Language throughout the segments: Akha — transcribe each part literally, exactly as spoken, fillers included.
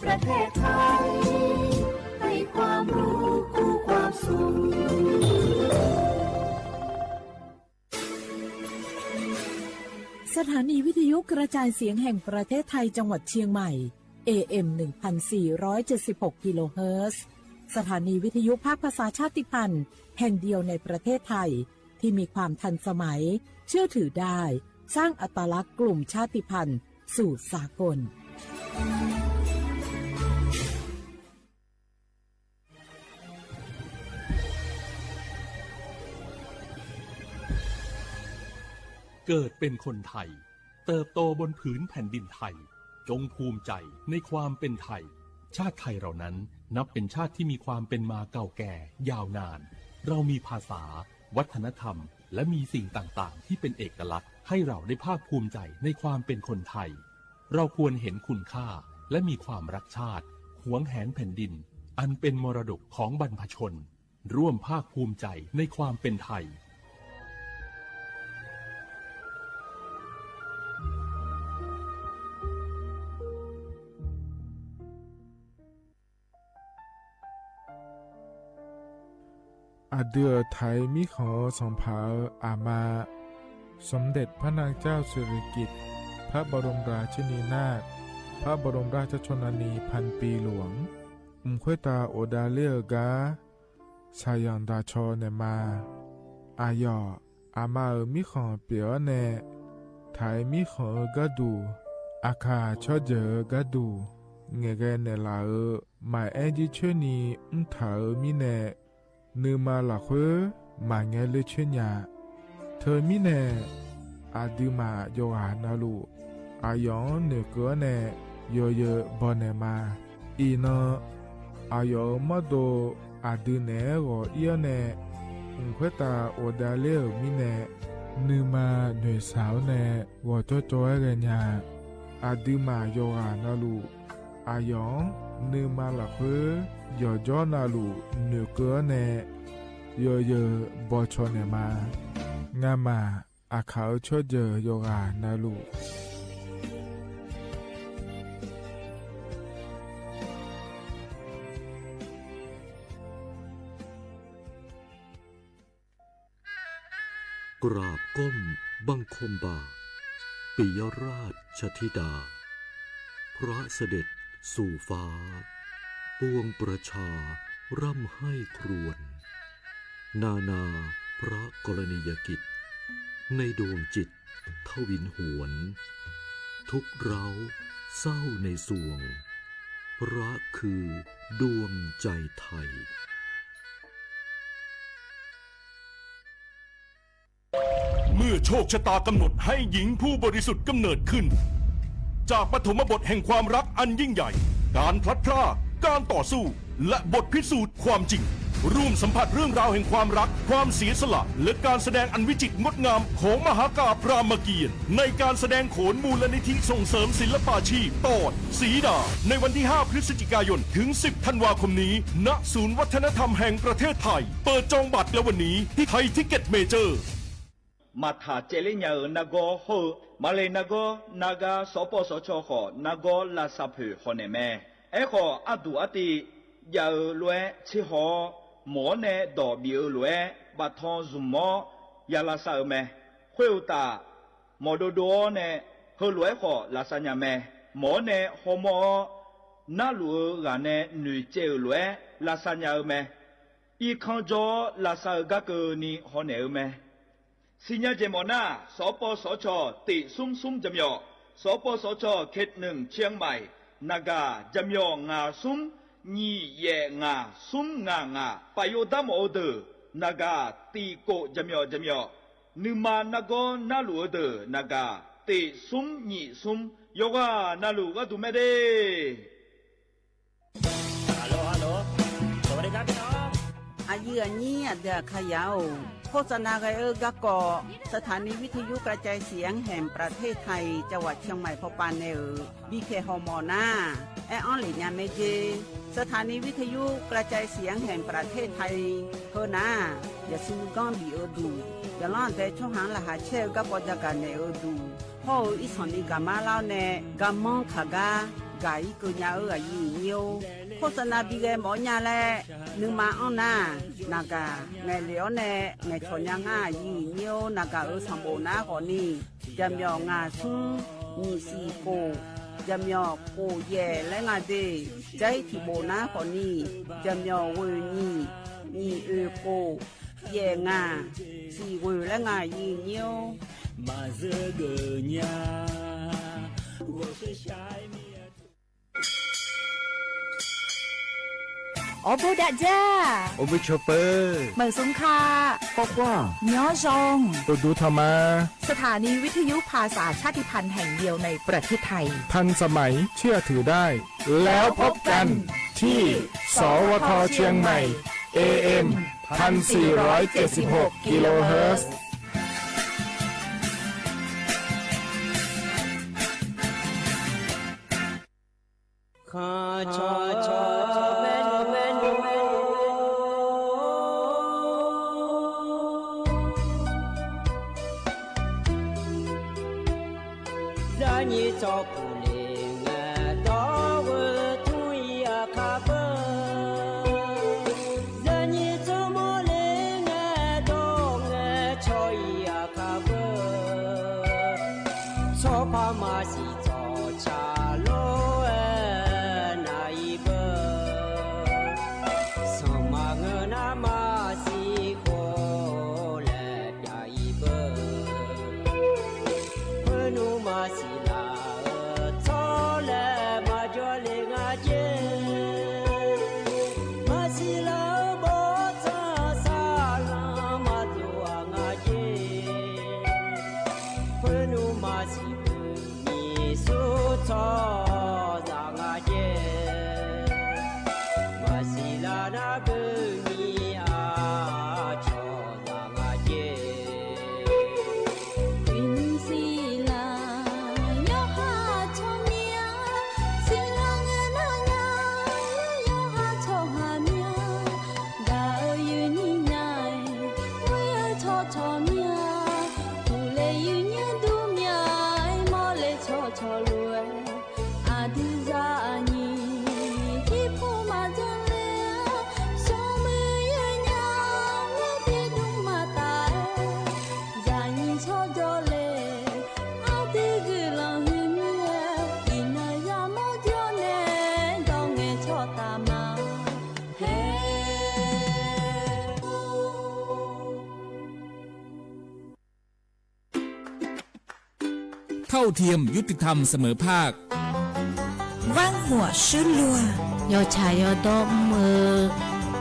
ประเทศไทย ให้ความรู้คู่ความสุข สถานีวิทยุกระจายเสียงแห่งประเทศไทยจังหวัดเชียงใหม่ เอเอ็ม หนึ่งพันสี่ร้อยเจ็ดสิบหก กิโลเฮิรตซ์ สถานีวิทยุภาคภาษาชาติพันธุ์แห่งเดียวในประเทศไทย ที่มีความทันสมัย เชื่อถือได้ สร้างอัตลักษณ์กลุ่มชาติพันธุ์สู่สากล เกิดเป็นคนไทย เติบโตบนผืนแผ่นดินไทย จงภูมิใจในความเป็นไทย ชาติไทยเรานั้นนับเป็นชาติที่มีความเป็นมาเก่าแก่ยาวนาน เรามีภาษา วัฒนธรรม และมีสิ่งต่างๆ ที่เป็นเอกลักษณ์ ให้เราได้ภาคภูมิใจในความเป็นคนไทย เราควรเห็นคุณค่า และมีความรักชาติ หวงแหนแผ่นดิน อันเป็นมรดกของบรรพชน ร่วมภาคภูมิใจในความเป็นไทย Aqdui-euq Taiq mirkhanq-eu sanqpaq-euq aqma, สมเด็จพระนางเจ้าสิริกิติ์ พระบรมราชินีนาถ พระบรมราชชนนีพันปีหลวง mq khoertav ghofdav ler-eu gar shaqzanq daq caw naeqma. Aqyawf aqma-euq mirkhanq pyeuf-awr nae, Taiq mirkhanq-eu gharduq, Aqkaq tsawrjeuq-eu gharduq ngaeqghae naeqlaf-euq maqaer jircoer ni mrtaq-euq mirnae, nuima lafkhoer maqngae ler coer nya. Teumirnae, aqduimaf yawqghaq navluf, aqyawf-anr noeqkeuv-awr nae yawzeu bawnaeq ma. Iqnan, aqyawf-euq mawrdo aqdui naeq-aer ghawq ir-awr nae, mq khoertav ghofdav ler-euq mirnae, nuima noeqshaq-awr nae ghawqcawv cawv-aer ghaenya. Aqduimaf yawqghaq navluf, aqyawf-anr nuima lafkhoer yawqjawr navluf noeqkeuv-awr nae yawzeu bawcaw naeqma. Ngamaf Aqkaq-eu tsawrjeuq yawqghaq navluf, กราบก้มบังคมบ่า ปิยราชธิดา พระเสด็จสู่ฟ้า ปวงประชาร่ำไห้ครวญ นานาพระกรณียกิจ ในดวงจิตทวินหวน ทุกข์ร้าวเศร้าในสวง พระคือดวงใจไทย เมื่อโชคชะตากำหนดให้หญิงผู้บริสุทธิ์กำเนิดขึ้น จากปฐมบทแห่งความรักอันยิ่งใหญ่ การพลัดพราก การต่อสู้ และบทพิสูจน์ความจริง ร่วมสัมผัสเรื่องราวแห่งความรัก ความเสียสละ และการแสดงอันวิจิตรงดงามของมหากาพย์รามเกียรติ์ ในการแสดงโขนมูลนิธิส่งเสริมศิลปาชีพ ตอน สีดา ในวันที่ ห้า พฤศจิกายน ถึง สิบ ธันวาคมนี้ ณ ศูนย์วัฒนธรรมแห่งประเทศไทย เปิดจองบัตรแล้ววันนี้ที่ไทยทิกเก็ตเมเจอร์ Maqtaq caevler nya-euq nargawr hawr-eu, maqle nargawr nargar sawqpawv sawqcawq khawf nargawr lavsav poeq hawnaeq mae. Aerkhawf, arduq artiv jav-eu lof-aer tserhaw-awr, mawq-awr nae dawq bif-eu lof-aer baftan zmq-awr ya lavsav-euq mae. Khoeruqtaf, mawq dovdov-awr nae heulof-aer khawf lavsav nya mae. Mawq-awr nae hawmawr-awr, narluf-eu ghaq nae noeqcaev-euq lof-aer lavsav nya-eu mae. Irkanr jawr-awr lavsav-eu gar keuvni hawnaeq-eu mae. Siqnya jeq mawf nar, sawqpawv sawqcawq tiq smr smr jaqmyawf, sawqpawv sawqcawq เขตหนึ่ง เชียงใหม่ naqgaq jaqmyawf ngaq smr nyiq yaef ngaq smr ngaq ngaq paf yov dar mawf-eu deuq naqgaq tiq kof jaqmyawf jaqmyawf, nuima nargawr narluf-eu deuq naqgaq tiq smr nyiq smr, yawqghaq navluf gharduq mae de. Aqyuif aqnyir aqdui aqkaqyaq-or, โฆษณา ghae-eu garkawv สถานีวิทยุกระจายเสียงแห่งประเทศไทย จังหวัดเชียงใหม่ pawpav nae-euq bikhaeq hawmawf nar, aer-anr lef nya mae jer. สถานีวิทยุกระจายเสียงแห่งประเทศไทย heu nar, yaqsur nuiganr bif-eu duq, yaqlanr aqdae tsawrhaq-anr laqkhaq caer-eu garkawv jagaq naeq-eu duq hawr-eu irsanq ni gaqmar lar-awr nae garmanr kaq gar gaq-ir keuv nya-eu aqyuif aqnyir-or, โฆษณา bi ghae mawf-awr nya laer nuima anr nar, naqgaq ngaeqle-awr nae ngaeqcawq nya ngar aqyuif aqnyir-or, naqgaq-euq sanqbof nar khawfni, jaqmyawf ngaq smr nyiq siq khof, jaqmyawf khof yaef laer nga de. Jar-ir tiqbof nar khawfni, jaqmyawf ghoeq nyiq, nyiq oeq khof, yaef ngaq, siq ghoeq laer nga aqyuif aqnyir-or. Maqzeur geuf nya, ghawqsheu shaq-aer mir-a. Awrbo dav jar, awrbo cawpeu, meuq smq ka, kawrkawr, nymr zan, uqduq tanq ma. สถานีวิทยุภาษาชาติพันธุ์แห่งเดียวในประเทศไทย ทันสมัย เชื่อถือได้ แล้วพบกันที่ สวท เชียงใหม่ เอ เอ็ม พันสี่ร้อยเจ็ดสิบหก กิโลเฮิรตซ์ Zaqnyiq tsawrkhof le ngae dawr-eu tmr-ir aqkar beu. Zaqnyiq tsawrmawr le ngae dawr ngae cawq-ir aqkar beu. Tsawrpar maqsiq tsawrca lof-aer nav-ir beu. Sanqma ngeur nar maqsiq khof laer pyav-ir beu. Khoernmr maqsiq laf-eu tsawrlaeq maqjawr le nga jer. Maqsiq laf-eu bawrtsanq saqlanq maqdov-aq nga jer. Khoernmr maqsiq beu nyiq sur tsawrhaqzaq nga jer. Maqsiq laf nar beu nyiq aqcawq zaq nga jer. Uiqnymr siqlaq yawqha tsawrmyanr, siqlaq ngae nar nya, yawqha tsawrhaq myanr. Gaq-eu yuifnyir nya-aer, ghoer-eu tsawrcawq myanr. Uqle yuifnyir dur myanr-aer, mawrle tsawrcawq lof-aer, aqdui zaqnyiq jirpov maqjanr ler-a. Smrmuiq yawnya-aer, tiqdmr maqtaf-aer, zaqnyiq tsawrjawr le. Aqdui guiqlanq huiqmyar-aer, iqnan yamawr jawr nae dawq ngaeqcawq taf ma. เท่าเทียม ยุติธรรม เสมอภาค Vanrhaq shuirluf-aq, yawtsaq yawdawr mr-eu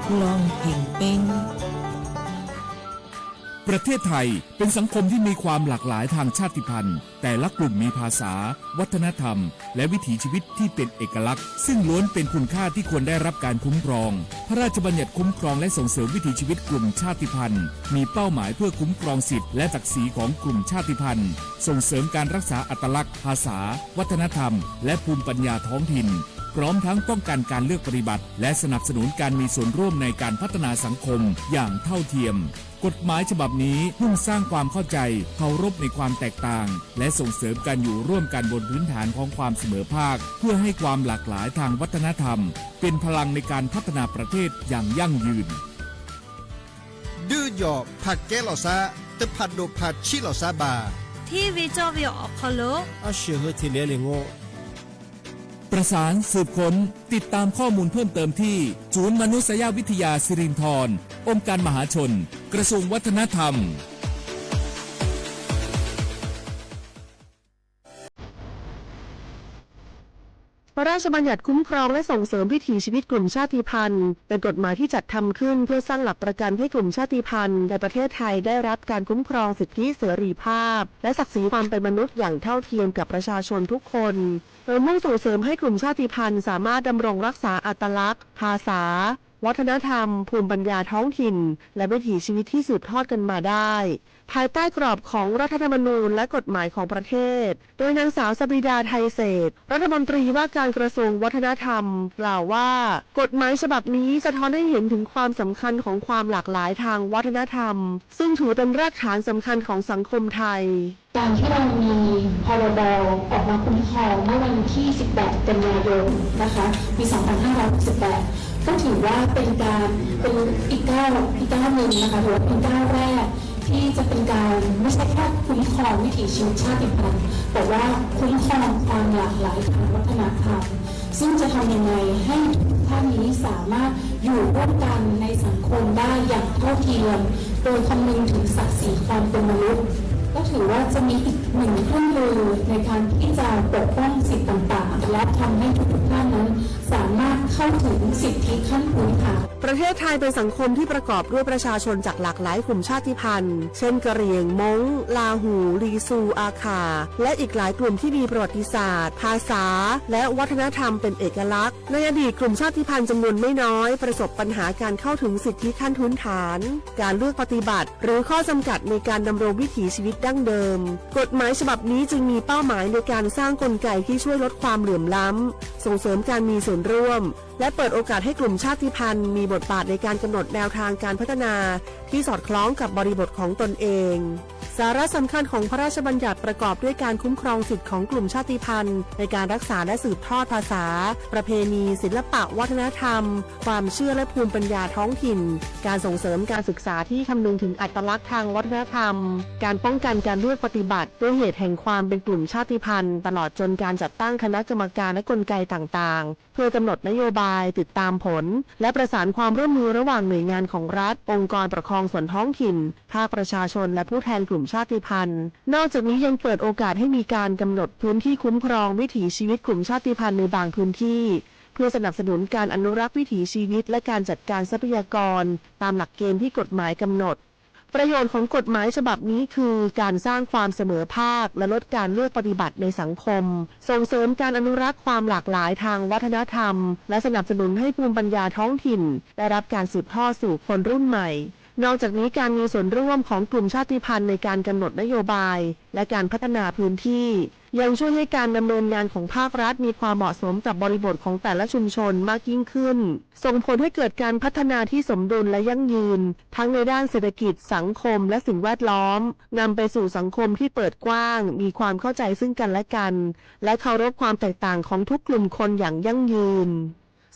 ความเท่าเทียม ประเทศไทยเป็นสังคมที่มีความหลากหลายทางชาติพันธุ์ แต่ละกลุ่มมีภาษา วัฒนธรรม และวิถีชีวิตที่เป็นเอกลักษณ์ ซึ่งล้วนเป็นคุณค่าที่ควรได้รับการคุ้มครอง พระราชบัญญัติคุ้มครองและส่งเสริมวิถีชีวิตกลุ่มชาติพันธุ์ มีเป้าหมายเพื่อคุ้มครองสิทธิและศักดิ์ศรีของกลุ่มชาติพันธุ์ ส่งเสริมการรักษาอัตลักษณ์ ภาษา วัฒนธรรม และภูมิปัญญาท้องถิ่น พร้อมทั้งป้องกันการเลือกปฏิบัติ และสนับสนุนการมีส่วนร่วมในการพัฒนาสังคมอย่างเท่าเทียม กฎหมายฉบับนี้มุ่งสร้างความเข้าใจ เคารพในความแตกต่าง และส่งเสริมการอยู่ร่วมกันบนพื้นฐานของความเสมอภาค เพื่อให้ความหลากหลายทางวัฒนธรรม เป็นพลังในการพัฒนาประเทศอย่างยั่งยืน Duijawf paqkaer lawqsar, teuphaq dofpaq cir lawqsar baq. TV cawv-eu awq kawlo, aqsheuq heu teq laer le ngor. ประสานสืบค้น ติดตามข้อมูลเพิ่มเติมที่ ศูนย์มนุษยวิทยาสิรินธร องค์การมหาชน กระทรวงวัฒนธรรม พระราชบัญญัติคุ้มครองและส่งเสริมวิถีชีวิตกลุ่มชาติพันธุ์ เป็นกฎหมายที่จัดทำขึ้นเพื่อสร้างหลักประกันให้กลุ่มชาติพันธุ์ในประเทศไทยได้รับการคุ้มครองสิทธิเสรีภาพ และศักดิ์ศรีความเป็นมนุษย์อย่างเท่าเทียมกับประชาชนทุกคน โดยมุ่งส่งเสริมให้กลุ่มชาติพันธุ์สามารถดำรงรักษาอัตลักษณ์ ภาษา วัฒนธรรม ภูมิปัญญาท้องถิ่น และวิถีชีวิตที่สืบทอดกันมาได้ ภายใต้กรอบของรัฐธรรมนูญและกฎหมายของประเทศ โดยนางสาว สะปีดา ไทยเศรษฐ รัฐมนตรีว่าการกระทรวงวัฒนธรรม กล่าวว่า กฎหมายฉบับนี้สะท้อนให้เห็นถึงความสำคัญของความหลากหลายทางวัฒนธรรม ซึ่งถือเป็นรากฐานสำคัญของสังคมไทย การที่เรามี พ.ร.บ. ออกมาคุ้มครองเมื่อวันที่ สิบแปด กันยายน นะคะ ปี สองพันห้าร้อยหกสิบแปด ก็ถือว่าเป็นการ เป็นอีกก้าว อีกก้าวหนึ่งนะคะ ถือว่าเป็นก้าวแรก ที่จะเป็นการไม่ใช่แค่คุ้มครองวิถีชีวิตชาติพันธุ์ แต่ว่าคุ้มครองความหลากหลายทางวัฒนธรรม ซึ่งจะทำยังไงให้ทุกท่านนี้สามารถอยู่ร่วมกันในสังคมได้อย่างเท่าเทียม โดยคำนึงถึงศักดิ์ศรีความเป็นมนุษย์ ก็ถือว่าจะมีอีกหนึ่งเครื่องมือในการที่จะปกป้องสิทธิ์ต่างๆ และทำให้ทุกๆท่านนั้นสามารถเข้าถึงสิทธิขั้นพื้นฐาน ประเทศไทยเป็นสังคมที่ประกอบด้วยประชาชนจากหลากหลายกลุ่มชาติพันธุ์ เช่น กะเหรี่ยง ม้ง ลาหู ลีซู อาข่า และอีกหลายกลุ่มที่มีประวัติศาสตร์ ภาษา และวัฒนธรรมเป็นเอกลักษณ์ ในอดีตกลุ่มชาติพันธุ์จำนวนไม่น้อยประสบปัญหาการเข้าถึงสิทธิขั้นพื้นฐาน การเลือกปฏิบัติ หรือข้อจำกัดในการดำรงวิถีชีวิตดั้งเดิม กฎหมายฉบับนี้จึงมีเป้าหมายในการสร้างกลไกที่ช่วยลดความเหลื่อมล้ำ ส่งเสริมการมีส่วนร่วม และเปิดโอกาสให้กลุ่มชาติพันธุ์มีบทบาทในการกำหนดแนวทางการพัฒนาที่สอดคล้องกับบริบทของตนเอง สาระสำคัญของพระราชบัญญัติประกอบด้วยการคุ้มครองสิทธิ์ของกลุ่มชาติพันธุ์ในการรักษาและสืบทอดภาษา ประเพณี ศิลปะวัฒนธรรม ความเชื่อและภูมิปัญญาท้องถิ่น การส่งเสริมการศึกษาที่คำนึงถึงอัตลักษณ์ทางวัฒนธรรม การป้องกันการเลือกปฏิบัติด้วยเหตุแห่งความเป็นกลุ่มชาติพันธุ์ ตลอดจนการจัดตั้งคณะกรรมการและกลไกต่างๆ เพื่อกำหนดนโยบาย ติดตามผล และประสานความร่วมมือระหว่างหน่วยงานของรัฐ องค์กรปกครองส่วนท้องถิ่น ภาคประชาชน และผู้แทนกลุ่มชาติพันธุ์ นอกจากนี้ยังเปิดโอกาสให้มีการกำหนดพื้นที่คุ้มครองวิถีชีวิตกลุ่มชาติพันธุ์ในบางพื้นที่ เพื่อสนับสนุนการอนุรักษ์วิถีชีวิต และการจัดการทรัพยากร ตามหลักเกณฑ์ที่กฎหมายกำหนด ประโยชน์ของกฎหมายฉบับนี้คือการสร้างความเสมอภาค และลดการเลือกปฏิบัติในสังคม ส่งเสริมการอนุรักษ์ความหลากหลายทางวัฒนธรรม และสนับสนุนให้ภูมิปัญญาท้องถิ่นได้รับการสืบทอดสู่คนรุ่นใหม่ นอกจากนี้การมีส่วนร่วมของกลุ่มชาติพันธุ์ในการกำหนดนโยบาย และการพัฒนาพื้นที่ ยังช่วยให้การดำเนินงานของภาครัฐมีความเหมาะสมกับบริบทของแต่ละชุมชนมากยิ่งขึ้น ส่งผลให้เกิดการพัฒนาที่สมดุลและยั่งยืน ทั้งในด้านเศรษฐกิจ สังคม และสิ่งแวดล้อม นำไปสู่สังคมที่เปิดกว้าง มีความเข้าใจซึ่งกันและกัน และเคารพความแตกต่างของทุกกลุ่มคนอย่างยั่งยืน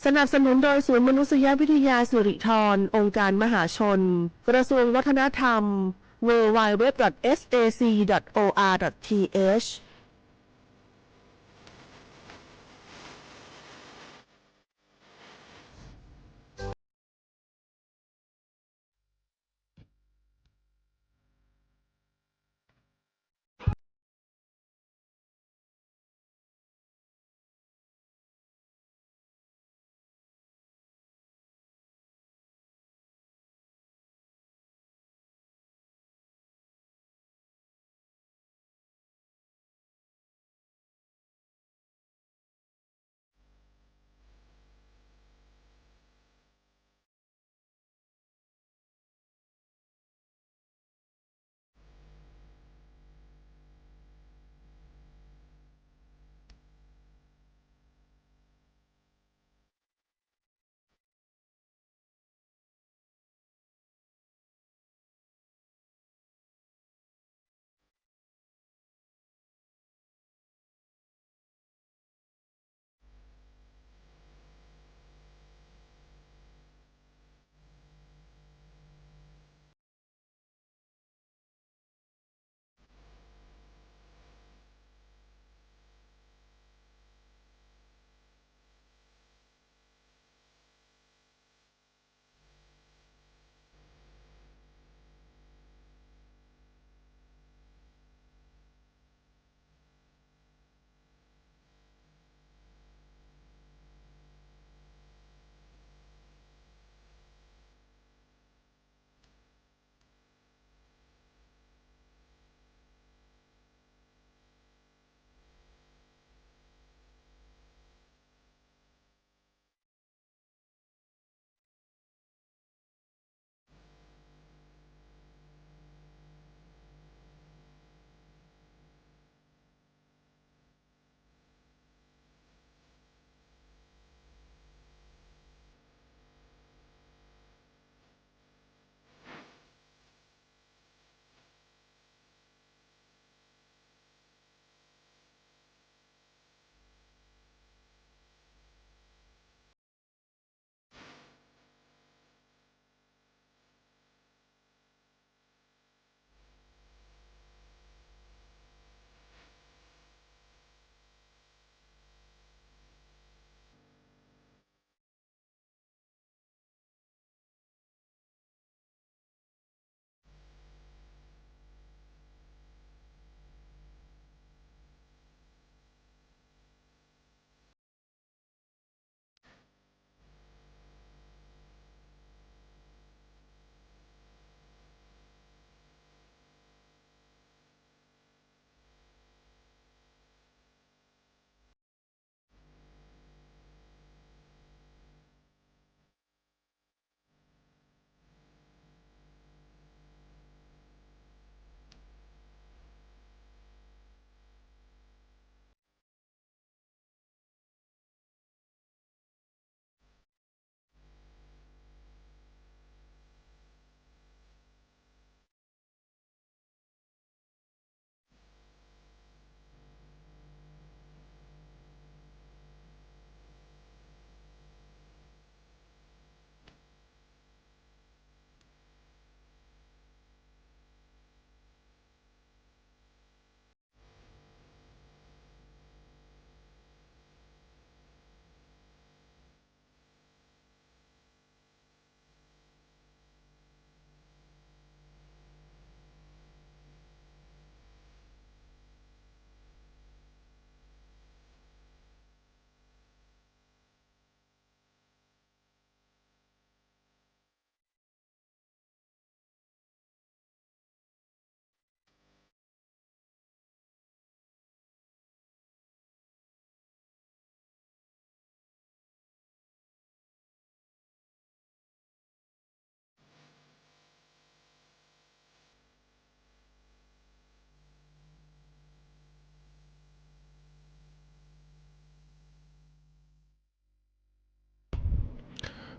สนับสนุนโดยศูนย์มนุษยวิทยาสิริธร องค์การมหาชน กระทรวงวัฒนธรรม ดับเบิลยู ดับเบิลยู ดับเบิลยู ดับเบิลยู ดอท เอส เอ ซี ดอท โอ อาร์ ดอท ที เอช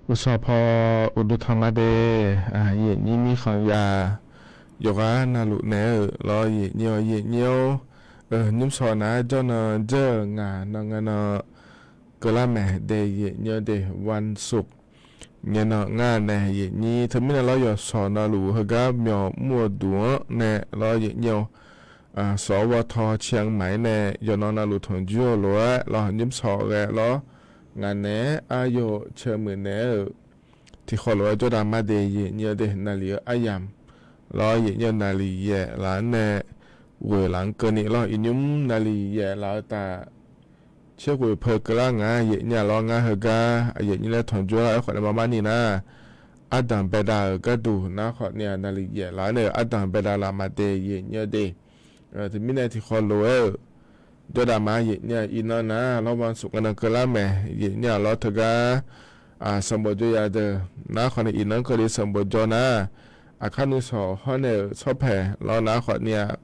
Uqshawq paw uqduq tanq ma de, aqyuif nyir mirkhanq ya, yawqghaq navluf naeq-euq lawr, aqyuif nyir-awr, aqyuif nyir-awr, nymrshawq nar jawrnan dzeur-euq ngaq nan ngae nan keuvlar maeq de, aqyuif nyir-awr de, วันศุกร์ ngae nan ngar nae aqyuif nyir teumirnae lawr yawqshawq navluf heugar myawq mr-eu duq-anr nae lawr, aqyuif nyir-awr, sawq-awr baw taw ciq-anr maq-aer nae yawqnan navluf tanqjoer-eu lof-aer lawr, nymrshawq ghae lawr, ngaq naeq-aer aryawq cae muiq naeq-aer-euq tiqkhawf lof-aer jawrdav ma de, aqyuif nyir-awr de, naqliq-eu aryamq lawr, aqyuif nyir-awr, naqliq yaef laf-anr nae ghoeq laf-anr keuvni lawr, iqnymr naqliq yaef laf-eu taf tser ghoeq peu keuvlar ngaq, aqyuif nyir-a lawr, ngar heugar aqyuif nyir laer tanqjoer lar-eu khawf nae baqmar ni nar, ardanq baedav-euq gharduq nar khawf ni-aq, naqliq yaef laf-anr nae-euq ardanq baedav laf ma de, aqyuif nyir-awr de. Teumirnae tiqkhawf lof-aer-euq jawrdav ma, aqyuif nyir-a, iqnan nar lawr วันศุกร์ ngae nan keuvlar maeq, aqyuif nyir-a lawr, teugar sanqbof jawr ya deuq nar khawf ni iqnan-anr keuvle sanqbof jawr nar, aqkar nuisawq hawr nae-euq tsawrpaeq lawr nar khawf ni-aq,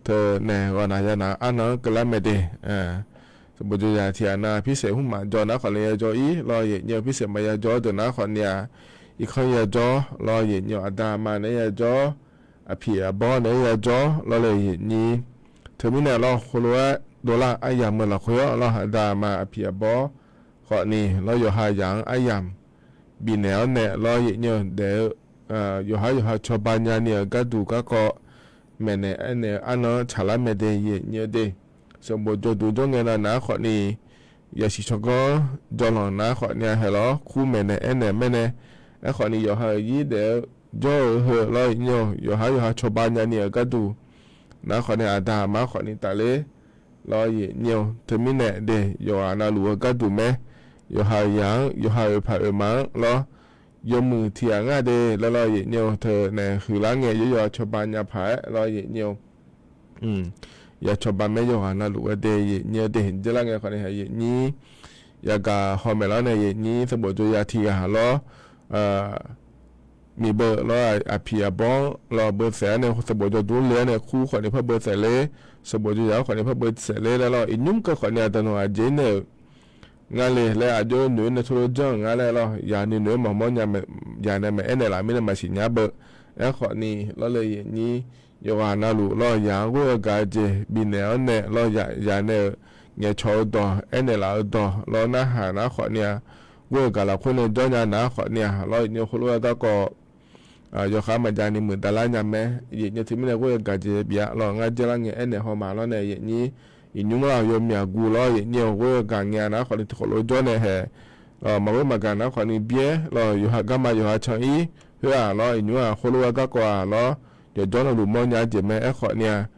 teunaeq ghawqnaq yanaq-eu arnan-anr keuvlar mae de. Sanqbof jawr ya tiq ghaq nar, pirsaeq hmq maqjawr nar khawf ni yajawr-ir lawr, aqyuif nyir-awr, pirsaeq maqya jawr deuq nar khawf ni-aq, irkanr yajawr lawr, aqyuif nyir-awr, aqda aqma naeq-aer yajawr, aqpiq aqbawr naeq-aer yajawr lawr le, aqyuif nyir. Teumirnae lawr heulof-aer dovlar-eu aryamq-eu lafkhoer-anr lawr, aqda aqma aqpiq aqbawr khawf ni lawr, yawqha yaq-anr aryamq bifnaeq-awr nae lawr, aqyuif nyir-awr, daef-eu yawqha yawqha cawba nyani-euq gharduq garkawv maeqnaeq aernaeq-eu arnan-anr tsaqlar mae de, aqyuif nyir-awr de. Sanqbof jawrduq jawr ngae nan nar khawf ni, yasiq tsawrganr jawrlanq nar khawf ni-aq, haeq lawr kur maeqnaeq aernaeq maer nae, aerkhawf ni yawqha-euq yir daef-eu jawr-eu heu lawr, aqyuif nyir-awr, yawqha yawqha cawba nyani-euq gharduq nar khawf ni, aqda aqma khawf ni tafler lawr, aqyuif nyir-awr, teumirnae de, yawqghaq navluf-eu gharduq mae. Yawqha yaq-anr, yawqha oeqpaq oeqma-anr lawr, yawmuiq tiq ghaq ngar de laer lawr, aqyuif nyir-awr, teunaeq huiqlar ngae yawqha cawba nya paq-aer lawr, aqyuif nyir-awr, ya cawba mae, yawqghaq navluf-aer de, aqyuif nyir-awr de, dzeurlar ngae khawf ni, aqyuif nyir yagaq haw maeq lawr nae, aqyuif nyir sanqbof jawr ya tiq ghaq lawr, miqbeuv lawr, aqpiq aqbawr-anr lawr beusaef-awr nae, sanqbof jawrduq le-awr nae kur khawf ni par beusaef ler, sanqbof jawr ya-awr khawf ni par beusaef ler laer lawr, iqnymr keuv khawf ni aqda nawq aqjeq-ir nae-euq ngar le laer, aqjox noeq-ir nae tawrlo janr-euq ngar laer lawr, yaq ni noeq-aer maqmawr nya, yaq nae maqaer naeqlaf mirnae maqsiq nya beu. Aerkhawf ni lawr le, aqyuif nyir, yawqghaq navluf lawr, yaq-anr ghoer-eu gaq-eu jeq bifnaeq-awr nae lawr, yaq nae-euq ngaeqcawq-eu dawq, aernaeq laf-eu dawq lawr, narhaq nar khawf ni-aq, ghoer-eu gaq lafkhoer nae jawr nya nar khawf ni-aq lawr, aqyuif nyir-awr, heulof-aer garkawv yawkhav maqjav ni muiqdavlar nya mae, aqyuif nyir-awr, teumirnae ghoer-eu gaq jeq bif-a lawr, ngar dzeurlar ngae aernaeq haw ma lawr nae, aqyuif nyir, iqnymr-aq yawmyaq guv lawr, aqyuif nyir-awr, ghoer-eu gaq ngae nar khawf ni tiqkawv lof jawr nae haeq, maqghoer maqgaq nar khawf ni byaer lawr, yawqha garma yawqha can-ir khoer-aq lawr, iqnymr-aq heulof-aer garkawv-aq lawr, yawqjawr navluf mawrnya-eu jeq mae. Aerkhawf ni-aq,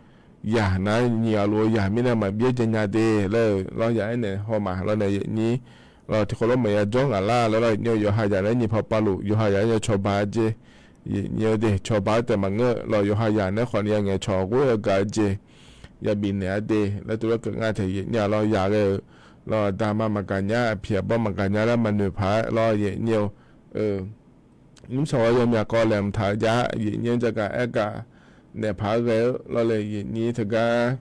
yaq nar nyiq ghaq lof-eu yaq mirnae maqbyaer dzae nya de laer-euq lawr, yaq aernaeq haw ma lawr nae, aqyuif nyir, lawr tiqkawv lof maqya jawr ngaq lar laer lawr, aqyuif nyir-awr, yawqha yaq nae nyiq pawpav luf yawqha yaq-aer ya cawba-eu jeq, aqyuif nyir-awr de, cawba-aer taef maqngeur-eu lawr, yawqha yaq nae khawf ni ya ngaeqcawq ghoer-eu gaq-eu jeq ya bifnaeq-a de laer tov laer keuv ngar taeq, aqyuif nyir-aq lawr, yaq ghae-euq lawr, aqda aqma maqgaq nya, aqpiq aqbawr maqgaq nya laer maqnoeq paq-aer lawr, aqyuif nyir-awr, nymrshawq-awr yawmyaq kawv laeqhmq taq-eu jav, aqyuif nyir-awr, jagaq aergaq naeq paq-aer ghae-eu lawr le, aqyuif nyir teugar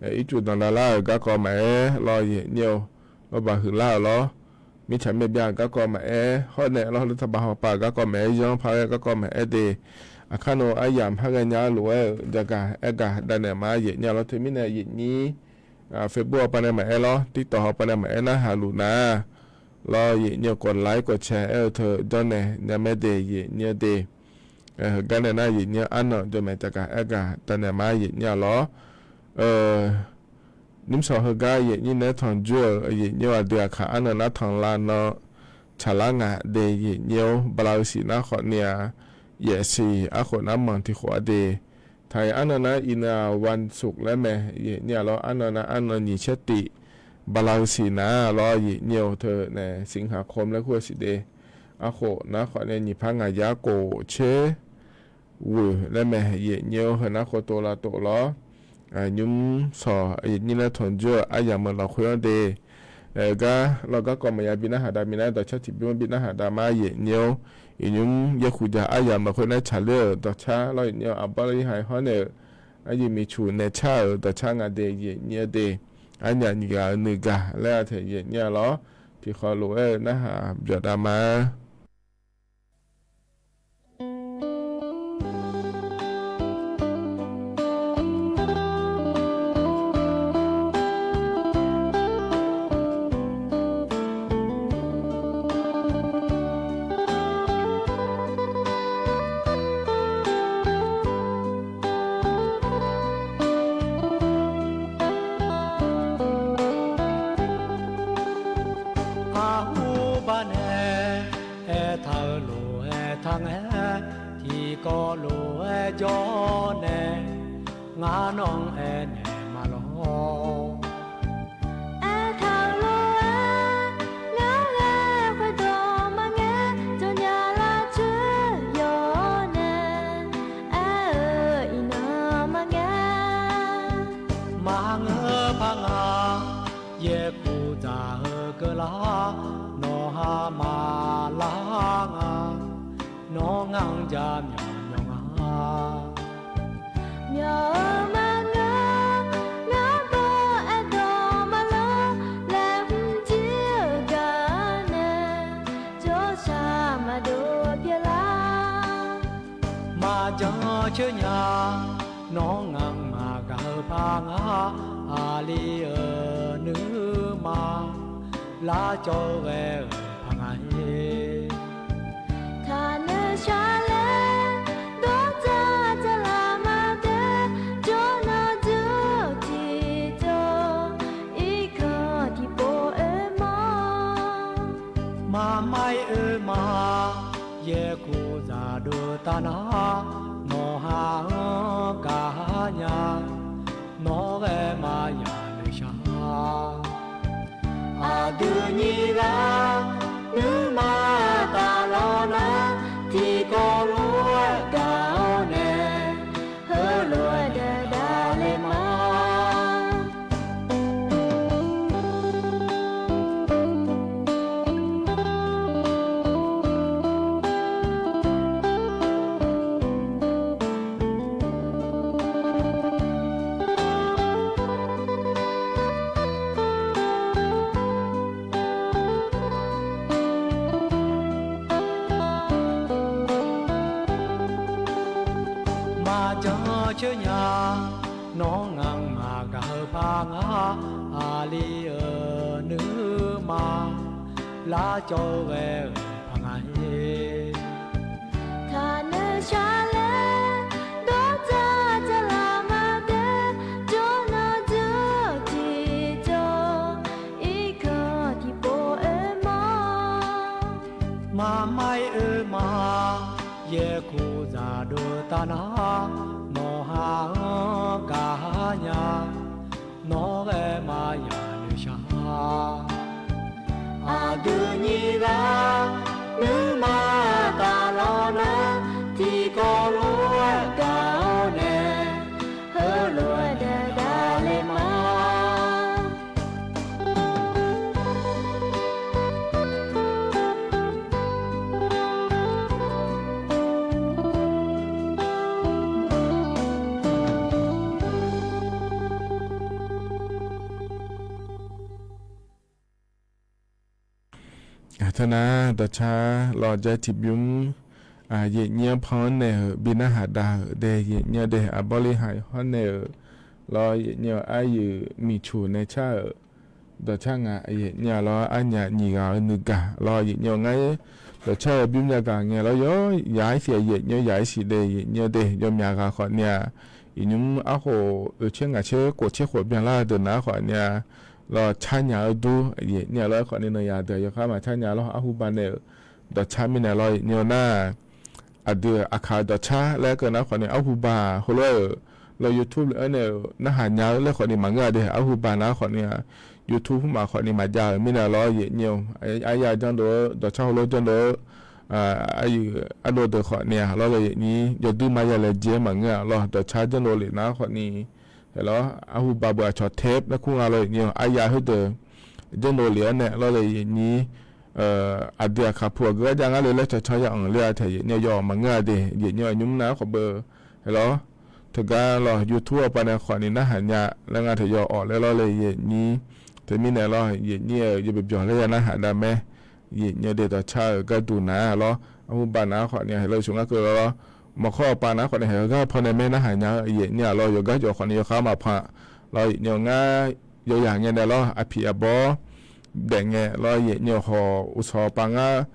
ircuf danqdav lar-euq garkawv maqaer lawr, aqyuif nyir-awr, lawrbaq huiqlar-euq lawr, mirtsaq myav byav-euq garkawv maqaer, hawr nae lawr, lawr taqbaq hawpav-euq garkawv maqaer, yanr par ghae garkawv maqaer de, aqkar nawr aryamq par ghaenya-eu lof-aer-euq jagaq aergaq davnaeq ma, aqyuif nyir-a lawr. Teumirnae aqyuif nyir, Facebook hawpav nae maqaer lawr, TikTok hawpav nae maqaer narhaq luf nar lawr, aqyuif nyir-awr, กดไลค์ กดแชร์ aer-eu teu janrnaeq nya mae de, aqyuif nyir-awr de. Heugar nae nar aqyuif nyir-awr, arnan jawrmaeq jagaq aergaq davnaeq ma, aqyuif nyir-a lawr. Nymrshawq heugar aqyuif nyir naeq-aer tanqjoer-euq aqyuif nyir-awr, aqdui aqkaq arnan nar tanqlav nan tsaqlar ngaq de, aqyuif nyir-awr, bala-eu siq nar khawf ni-aq, yaef siq arkhof nar manq tiqkhof-a de. Taq-iq arnan nar iqnan-aq วันศุกร์ laer mae, aqyuif nyir-a lawr, arnan nar arnan nyiq caer tif bala-eu siq nar lawr, aqyuif nyir-awr, teu nae สิงหาคม laer kur-eu siq de. Arkhof nar khawf ni nyiq par ngaq yar kof tser ghoeq laer mae, aqyuif nyir-awr, heu nar khov tov lav tov lawr. Nymrshawq aqyuif nyir nae-aer tanqjoer-euq aryamq-euq lafkhoer-anr de. Gar lawr garkawv maqya bi narhaq dav minav-aer dawqcar tiqbymr bi narhaq dav ma, aqyuif nyir-awr. Iqnymr yaerkhuq jaq aryamq lafkhoer nae-aer tsaqler-euq dawqcar lawr, aqyuif nyir-awr, aqbawr lawr, irhaq hawr naeq-euq aqyuif miqcuq naeq car-euq dawqcar nga de, aqyuif nyir-awr de. Arnyaf nyiq ghaq-euq nuigaq laer-a taeq, aqyuif nyir-a lawr. Tiqkhawf lof-aer-eu narhaq byawq dav ma. Arhuba nae aertaq-eu lof-aer taq ngae, tiqkawv lof-aer jawr nae, ngar nawr-anr aernaeq ma lawr. Aertaq-eu lof-aer ngar ghae khoerdawq maqngae, jawrnya lar coer yawq nae, aer-eu iqnan maqngae. Maqngeur par nga, yaerkuv dzaq-eu keuvlar, nawq ha maqlar nga, nawr ngar-anr jaqmyawf myawf nga. Myawf-eu maqngeur, ngar baw aerdawq maqlanr, laeqhmq jir-eu gaq-eu nae, jawrshaq maqdov pyeuflar. Maqjan coer nya, nawr ngaq-anr maqgaq-eu par nga, aqli-euq nuima lar cawv-eu ghae-euq par nga-ir. Taqnoeq shar laer dawr dzaq dzaqlaq maqdae, jawrnan dzeur tiqjawr, irkanq tiqpov oe ma. Maqmar-ir oe ma, yaerkuv dzaqdov taf nar, nawq ha-anr gaq nya, nawr ghae maqya noeqshaq. Aqdui nyiq ghaq nuima taf lawr nar, tiqkawv lof-aer gaq-awr nae, heulof-aer daef davle ma. Maqjan coer nya, nawr ngaq-anr maqgaq-eu par nga, aqli-euq nuima lar cawv-eu ghae-euq par nga-ir. Taqnoeq shar laer dawr dzaq dzaqlaq maqdae, jawrnan dzeur tiqjawr, irkanq tiqpov oe ma. Maqmar-ir oe ma, yaerkuv dzaqdov taf nar, nawq ha-anr gaq nya, nawr ghae maqya noeqshaq. Aqdui nyiq ghaq nuima taf lawr nar, tiqkawv lof-aer gaq-awr nae, heulof-aer daef davle ma. Teunar dawqcar lawr jaer tiqbymr, yaeqnyir-anr pan-anr nae-euq bi narhaq dav-euq dae yaeqnyir dae aqbawr li haq hawr nae-euq lawr yaeqnyir-eu aryuif miqcoq nae car-euq dawqcar nga yaeqnyir-a lawr arnyaf nyiq ghaq-eu nuigaq lawr yaeqnyir-eu ngar dawqcar-eu bymr yagaq ngae lawr yawr yaq-aer siq yaeqnyir yaq-aer siq dae yaeqnyir dae yawmyaq ghaq khawf ni-a, iqnymr arkhof oeqtser ngaq tser khof tser khof byanlar-eu deuq nar khawf ni-a, lawr car nya-eu dur yaeqnyir-a lawr aerkhawf ni nan yaq deuq yawkhar maqcar nya lawr arhuba nae-euq dawqcar mirnae lawr yaeqnyir-eu nar aqdui-euq aqkaq-eu dawqcar laer keuv nar khawf ni arhuba heulof-aer-euq lawr YouTube lef-anr nae-euq narhaq nya-eu laer khawf ni maqngeur-a de arhuba nar khawf ni-a, YouTube maf khawf ni maqjav-euq mirnae lawr yaeqnyir-eu arya janrdov-eu dawqcar heulof janrdov-eu aryuif ardov deuq khawf ni-a lawr le yaeqnyir yawduir maqya laejae-aer maqngeur-a lawr dawqcar janrdov lef nar khawf ni, lawr arhuba beu aqcawq taef laer kur nga lawr yaeqnyir-eu arya khoerdeuq janrdov lef-anr nae lawr le yaeqnyir aqdui aqkaq pu aqgeu arjav ngar le laer cawqcawq ya anq ler-a taeq yaeqnyir-eu yawf maqngeur-a de yaeqnyir-eu nymr nar khawf beu, lawr teugar lawr YouTube-a pavnae khawf ni narhaq nya laer nga taeq yawf awq laer lawr le yaeqnyir, teumirnae lawr yaeqnyir-eu yawbyawq byawq laer ya narhaq dav mae. Yaeqnyir-eu de dawqcar-euq gharduq nar lawr arhuba nar khawf ni-a haeq lawr sheuq ngar keuv lawr lawr, mawqkhawr-a pavnae khawf ni haeq-eu gar pawnae mae narhaq nya-eu yaeqnyir-a lawr yawqgar jawq khawf ni yawkhar maqpanq lawr yaeqnyir-eu ngar yawzaq ngae nae lawr aqpiq aqbawr daef ngae lawr yaeqnyir-eu hawq uqshawq pav ngar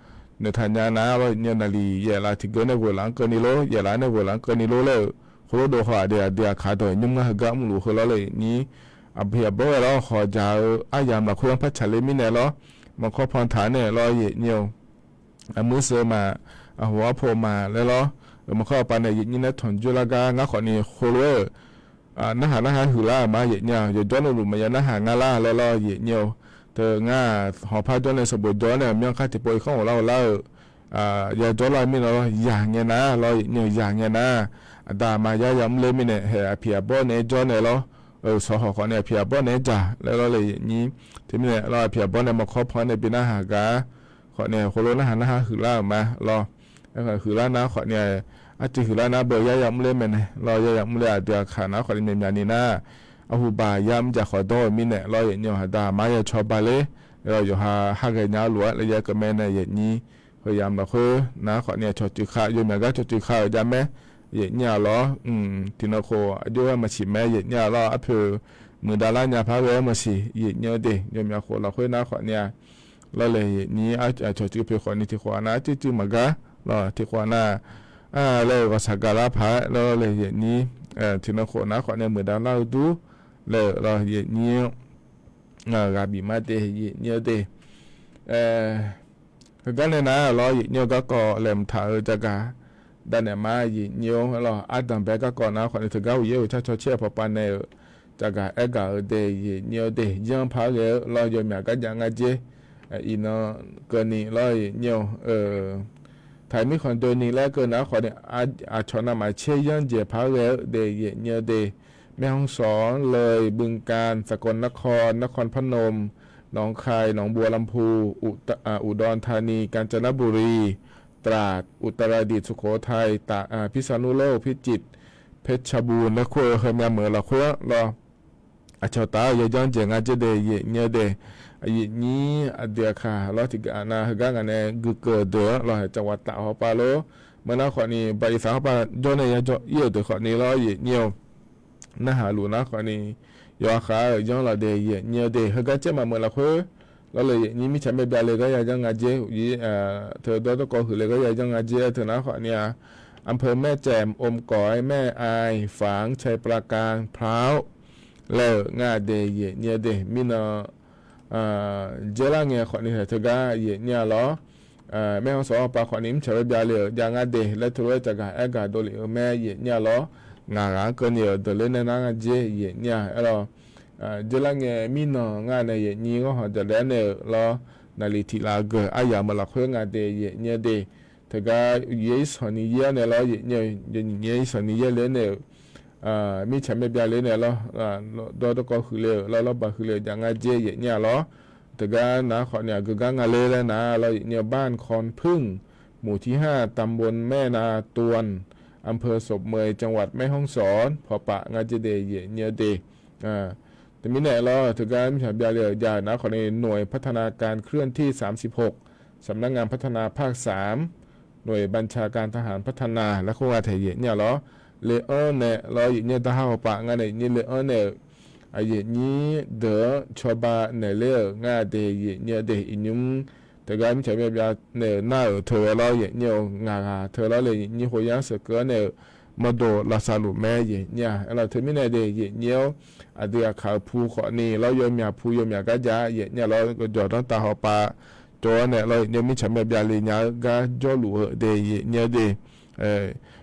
noeqtaq nya nar lawr yaeqnyir-eu naqliq yaef laf tiqgeu nae ghoeqlaf-anr keuvni lor yaef laf nae ghoeqlaf-anr keuvni lor laer-euq heulof dov haw-aq de aqdui aqkaq dawq nymr ngar heugar mrluf heu lawr le yaeqnyir aqpiq aqbawr ghae lawr hawq jaq-eu aryamq lafkhoer-anr par tsaqler mirnae lawr maqkawr pan taq-aer nae lawr yaeqnyir-eu, aqmuir seuv ma, aqhoq arpov ma laer lawr, maqkawr aqpav nae yaeqnyir nae tanqjoer lar gar ngar khawfni heulof-aer-euq narhaq narhaq huiqlar-euq ma yaeqnyir-aq, yawqjawr navluf maqya narhaq nga lar laer lawr yaeqnyir-eu. Teu ngar-aq hawqpar jawr nae sanqbof jawr nae aqmyanr kar tiqpov irkanr ghoflar-eu lar-euq, ya jawrlar-eu mirnae lawr yaq ngae nar lawr yaeqnyir-eu, yaq ngae nar, aqda aqma yar yamr ler mirnae haeq aqpiq aqbawr naeq-aer jawr nae lawr, eu shawq hawq khawfni aqpiq aqbawr naeq-aer dzaq laer lawr le yaeqnyir. Teumirnae lawr aqpiq aqbawr nae maqkawr pan nae bi narhaq gar khawfni heulof narhaq narhaq huiqlar-euq ma lawr. Aerkhawf huiqlar nar khawfni, artiv huiqlar nar beu yar yamr ler maeqnaeq lawr, yar yamr ler aqdui aqkaq nar khawfni myaqmyaq ni nar, aqhuqbaq yamr jaq khawf dawr-eu mirnae lawr yaeqnyir-eu, aqda aqma ya cawba ler, yawqha ha ghae nya-eu lof-aer laer ya keuv mae nae yaeqnyir, heu yamq lafkhoer nar khawfni cawqtsuif khav, yawmyaq gar cawqtsuif khav-euq jav mae yaeqnyir-aq lawr. Tiqnan khof aqjox-aer maqsiq mae yaeqnyir-aq lawr, arpoeq muiqdav lar nya par ghae-aer maqsiq yaeqnyir-eu de, yawmyaq khof lafkhoer nar khawfni-aq lawr le yaeqnyir, cawqtsuif poeq khawfni tiqkhof-aq nar arcuiv cuiv maqgar lawr, tiqkhof-aq nar laer-eu ghawqshaq gaqlar paq-aer lawr le yaeqnyir, tiqnan khof nar khawfni muiqdav lar-eu dur laer-euq lawr yaeqnyir, ghaq bif ma de yaeqnyir-eu de. Heugar nae nar lawr yaeqnyir-eu garkawv laeqhmq taq-eu jagaq danaeq ma yaeqnyir-eu lawr, ardanqbae garkawv nar khawfni teugar uqyaer uqcar caw caer-eu pawpav nae-euq jagaq aergaq-eu de yaeqnyir-eu de, yanr par ghae-eu lawr yawmyaq garjav ngar dzer, iqnan keuvni lawr yaeqnyir-eu, taq mirkhanq doeni laer keuv nar khawfni aqcawq navmaqtser yanr dzaeq par ghae-eu de yaeqnyir-eu de, แม่ฮ่องสอน เลย บึงกาฬ สกลนคร นครพนม หนองคาย หนองบัวลำภู อุดรธานี กาญจนบุรี ตราด อุตรดิตถ์ สุโขทัย ตาก พิษณุโลก พิจิตร เพชรบูรณ์ laer kur-eu heumyav meuq lafkhoer lawr, aqcawq taf-aer yajanr dzaeq ngar dzer de yaeqnyir-eu de. Yaeqnyir aqdui aqkaq lawr tiqghaq nav heugar ngaq nae guikeuv-eu deuq-anr lawr, จังหวัดตาก hawpav lor, meuq nar khawfni บริษัท hawpav jawr nae ya jawr ir-euq deuq khawfni lawr yaeqnyir-eu, narhaq luf nar khawfni yawqha khav-eu yanr laf de yaeqnyir-eu de. Heugar caer maqmeuq lafkhoer lawr le yaeqnyir mirtsaq myav byav le gar yajanr ngar dzer, teu dawrdawrkawv huiq le gar yajanr ngar dzer teu nar khawfni-aq, อำเภอแม่แจ่ม อมก๋อย แม่อาย ฝาง ชัยปราการ พร้าว laer-euq ngar de yaeqnyir-eu de. Mirnan dzer lar ngae khawfni teugar yaeqnyir-a lawr, แม่ฮ่องสอน hawpav khawfni mirtsaq myav byav le-euq jav ngar de laer teulof-aer jagaq aergaq dovlef-eu mae yaeqnyir-a lawr, ngaq ghaq-anr keuvni-euq deuq ler nae nar ngar dzer yaeqnyir-a aer lawr. Dzer lar ngae mirnan ngar nae yaeqnyir ghanr hawq jaqlaer nae-euq lawr, naqliq tiq laf geuf aryamq-eu lafkhoer nga de yaeqnyir-eu de. Teugar yaer irsanq ni yaer nae lawr yaeqnyir-eu, yaeqnyir irsanq ni yaer le nae-euq mirtsaq myav byav le nae lawr, dawrdawrkawv huiq le-euq lawr, lawrbaq huiq le-euq jav ngar dzer yaeqnyir-a lawr. Teugar nar khawfni aqgeu gar nga ler laer nar lawr yaeqnyir-eu, บ้านคอนผึ้ง หมู่ที่ห้า ตำบลแม่นาตวน อำเภอศพเมย จังหวัดแม่ฮ่องสอน pawpav ngar dzer de yaeqnyir-eu de. Teumirnae lawr teugar mirtsaq byav le-euq jav nar khawfni หน่วยพัฒนาการเคลื่อนที่ สามสิบหก สำนักงานพัฒนาภาค สาม หน่วยบัญชาการทหารพัฒนา laer khoer nga taeq yaeqnyir-a lawr. Le-anr nae lawr yaeqnyir-eu darhar hawpav ngar nae yaeqnyir le-anr nae-euq, yaeqnyir deuq-anr cawba naeq ler-euq ngar de yaeqnyir-eu de. Iqnymr teugar mirtsaq myav byav naeq-euq nar-euq teu-aer lawr yaeqnyir-eu, ngaq ghaq teu lawr le yaeqnyir khof yar sheuq keuv-anr nae-euq mawrdo lavsav luf mae yaeqnyir-a aer lawr. Teumirnae de yaeqnyir-awr, aqdui aqkaq-euq pu khawfni lawr yawmyaq pu yawmyaq gar jav yaeqnyir-a lawr, jawqdanr tav hawpav jawr-awr nae lawr yaeqnyir-eu mirtsaq myav byav le nya-eu gar jawrluf-eu de yaeqnyir-eu de.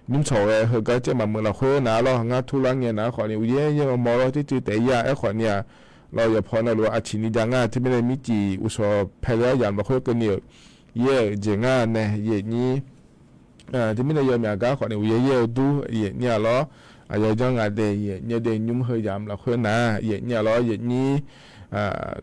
Nymr cawq ghae heugar caer maqmeuq lafkhoer nar lawr, ngar turlar ngae nar khawfni uqyaer yaer-eu mawr lawr, tsuiv tsuiv taef-ir-a aer khawfni-aq, lawr yawqpaw navluf aqciq ni jav ngar teumirnae mircif uqshawq pae le-awr yamq lafkhoer keuvni-euq yaer-euq jeq ngar nae yaeqnyir. Teumirnae yawmyaq gar khawfni uqyaer yaer-eu dur yaeqnyir-a lawr, aqyawf janr nga de yaeqnyir-eu de. Nymr heu yamq lafkhoer nar yaeqnyir-a lawr yaeqnyir,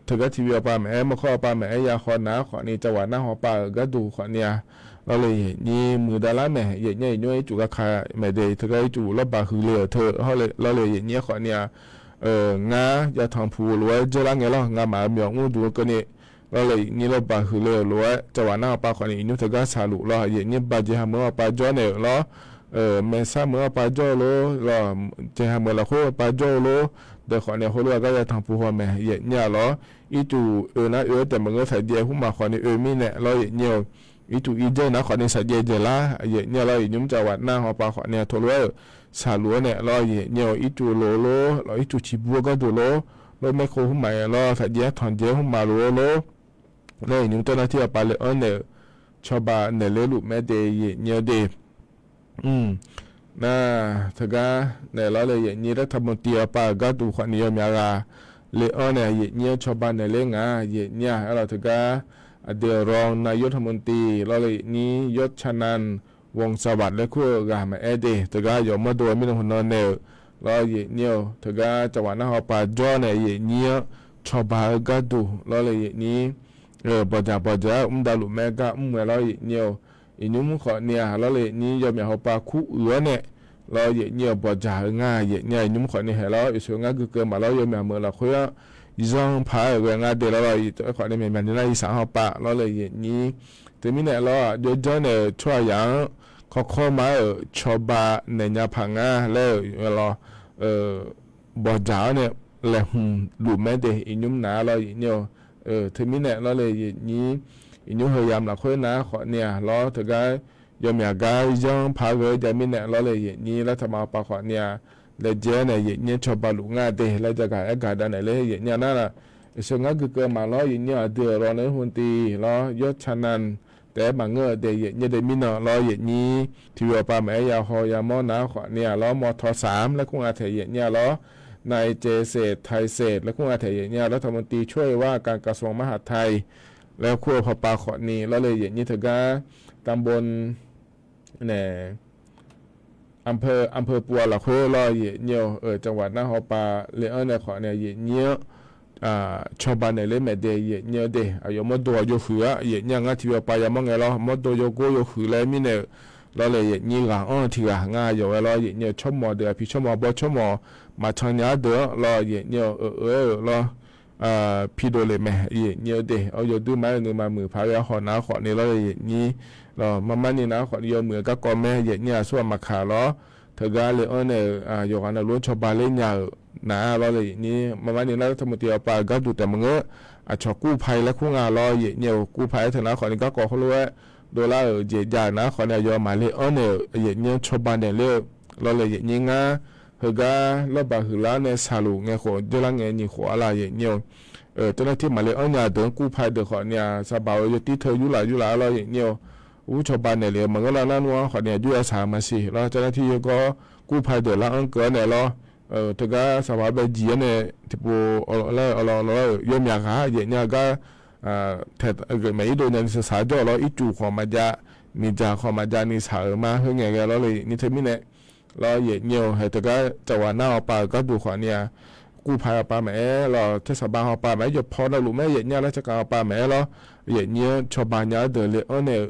teugar tiqbi hawpav maqaer, mawrkawr hawpav maqaer, ya haw nar khawfni cawaq nar hawpav-euq gharduq khawfni-a lawr le yaeqnyir muiqdav lar maeq yaeqnyir-a, iqnymr-aer ircuf gar ka maeq de. Teugar ircuf lawrbaq huiq le-euq teu lawr le yaeqnyir khawfni-a, ngar yatanq puq lof-aer dzer lar ngae lawr, ngamaf-euq myawq mr duq-eu keuvni lawr le yaeqnyir lawrbaq huiq le-euq lof-aer cawaq nar hawpav khawfni iqnymr teugar shaqluf lawr, yaeqnyir ba jeqha meuq-anr hawpav jawr naeq-euq lawr, maeqsar meuq-anr hawpav jawr-eu lor, maeqsar meuq lafkhoer hawpav jawr-eu lor. Deuq khawfni heulof-aer gar yatanq puq haw maeq yaeqnyir-a lawr, ircuf oe nar oe-aer taef maqngeur, saqjaev hmq maq khawfni oe mirnae lawr yaeqnyir-eu, ircuf irjaev nar khawfni saqjaev jaeq lar yaeqnyir-a lawr, iqnymr cawaq nar hawpav khawfni teulof-aer-euq shaqluf-aer naeq lawr yaeqnyir-eu, ircuf lof lor, lawr ircuf ciqbur-eu gharduq lor, lor maerkov hmq maq-aer lawr, saqjaev-aer tanqjaev hmq maq lof-eu lor, laer iqnymr เจ้าหน้าที่ awqpav le anr naeq-euq cawba naeqler luf maer de yaeqnyir-eu de. Nar, teugar naeq lawr le yaeqnyir laer taqmq tiv awqpav-euq gharduq khawfni yawmyaq ghaq le anr nae yaeqnyir-anr cawba naeqler nga yaeqnyir-aq. Aerlawq teugar aqdui-euq รองนายกรัฐมนตรี lawr le yaeqnyir ยศชนันท์ วงศ์สวัสดิ์ laer kur-eu ghaq maqaer de. Teugar yawf mawrdo-eu mirnae hmq nan naeq-euq lawr yaeqnyir-eu, teugar cawqwaf nar hawpav jawr nae yaeqnyir-anr cawba-eu gharduq lawr le yaeqnyir bawqdzaq bawqdzaq-aer mr davluf maer gar mr-aer lawr yaeqnyir-eu, iqnymr khawfni-aq lawr le yaeqnyir yawmyaq hawpav kur uiq-awr nae lawr yaeqnyir-eu bawqdzaq-eu nga yaeqnyir-aq. Iqnymr khawfni haeq lawr yawshoeq ngar guikeuv maqlawr yawmyaq meuq lafkhoer-anr zanr paq-aer-euq ghae nga de lawr lawr. Aerkhawfni myaqmyaq ni nar yisaq hawpav lawr le yaeqnyir. Teumirnae lawr-aq jawrjanr naeq-euq tsawrhaqzaq-anr kawrkawr ma-aer-euq cawba naeq nya paq nga laer-euq lawr bawqdzaq-awr nae laeqhmq luf maer de iqnymr naq lawr yaeqnyir-eu. Teumirnae lawr le yaeqnyir, iqnymr heu yamq lafkhoer nar khawfni-aq lawr teugar yawmyaq gar zanr paq-aer ghae-eu jav mirnae lawr le yaeqnyir laer taqma hawpav khawfni-aq laejae-aer nae yaeqnyir cawba luf nga de laer jagaq aer gaq dav naeq ler yaeqnyir-a nar-aq, yawshoeq ngar guikeuv maqlawr yaeqnyir-eu aqdui-euq รองนายกรัฐมนตรี lawr ยศชนันท์ taef-aer maqngeur-eu de yaeqnyir de mirnae lawr yaeqnyir tiqbi awqpav maqaer ya haw yamawr nar khawfni-aq lawr มธสาม laer kur nga taeq yaeqnyir-a lawr นายเจษเศรษฐ ไทยเศรษฐ laer kur nga taeq yaeqnyir-a lawr รัฐมนตรีช่วยว่าการกระทรวงมหาดไทย laer kur-eu hawpav khawfni lawr le yaeqnyir teugar ตำบล nae อำเภอ อำเภอปัว lafkhoer lawr yaeqnyir-eu, cawqwaf nar hawpav le anr nae khawfni yaeqnyir-anr cawba naeq ler mae de yaeqnyir-eu de. Aqyawf mawrdo-aq yawhuiq-a yaeqnyir-a ngar tiqbi awqpav yamawr ngae lawr mawrdo yawgor yawhuiq laer mirnae-euq lawr le yaeqnyir ghaq anr-eu tiq ghaq ngar yawf-aer lawr yaeqnyir-eu tsawrmawq deuq-aq pi tsawrmawq bawr tsawrmawq maqcan nya-ar deuq-anr lawr yaeqnyir-eu, eu-eu-aer-euq lawr pi dovlef mae yaeqnyir-eu de. Awr yawduir ma-aer nuima muiq paq-aer ghae haw nar khawfni lawr le yaeqnyir lawr marmarni nar khawfni yawmuiq-eu garkawv mae yaeqnyir-aq surghaq maqkaq lawr teugar le anr nae-euq yawqghaq navluf-anr cawba ler nya-euq nar lawr le yaeqnyir marmarni nar รัฐมนตรี awqpav-euq gharduq taef maqngeur. Aqcawq กู้ภัย laer kur nga lawr yaeqnyir-eu กู้ภัย aer teu nar khawfni garkawv khoerlof-aer dovlar-euq jeq jav-euq nar khawfni aqyawfmaf le anr nae-euq yaeqnyir-anr cawba naeq ler-eu lawr le yaeqnyir ngar heugar lawrbaq huiqlar nae shaqluf ngae khof dzeurlar ngae nyiq khof-a laf yaeqnyir-eu เจ้าหน้าที่ maqle anr nya deuq-anr กู้ภัย deuq khawfni-aq saqbaq-eu yawtir teu yurlaf yurlaf-a lawr yaeqnyir-eu ur cawba naeq lef-eu maqngeur lar nar nmr-anr khawfni aqjox ya shaq-eu maqsiq lawr เจ้าหน้าที่ yawgawr กู้ภัย deuq lar anr keuv-awr naeq lawr teugar saqbaq-anr bae jiq-awr nae tiqpov laer-eu awqlawq lawr-euq yawmyaq ghaq yaeqnyir-a gar taeq-eu ghae maeq irdov nyani shaqshaq jawr-awq lawr ircuf khawf maqjav, miqdzaq khawf maqjav ni shaq-euq ma khoerngae ghae lawr le yaeqnyir teumirnae lawr yaeqnyir-eu hae teugar cawqwaf nar hawpav-euq gharduq khawfni-aq กู้ภัย hawpav maqaer lawr tersaqbav hawpav maqaer yawpaw navluf maer yaeqnyir-a lar tsawrkhav hawpav maqaer lawr yaeqnyir-anr cawba nya-ar deuq le anr nae-euq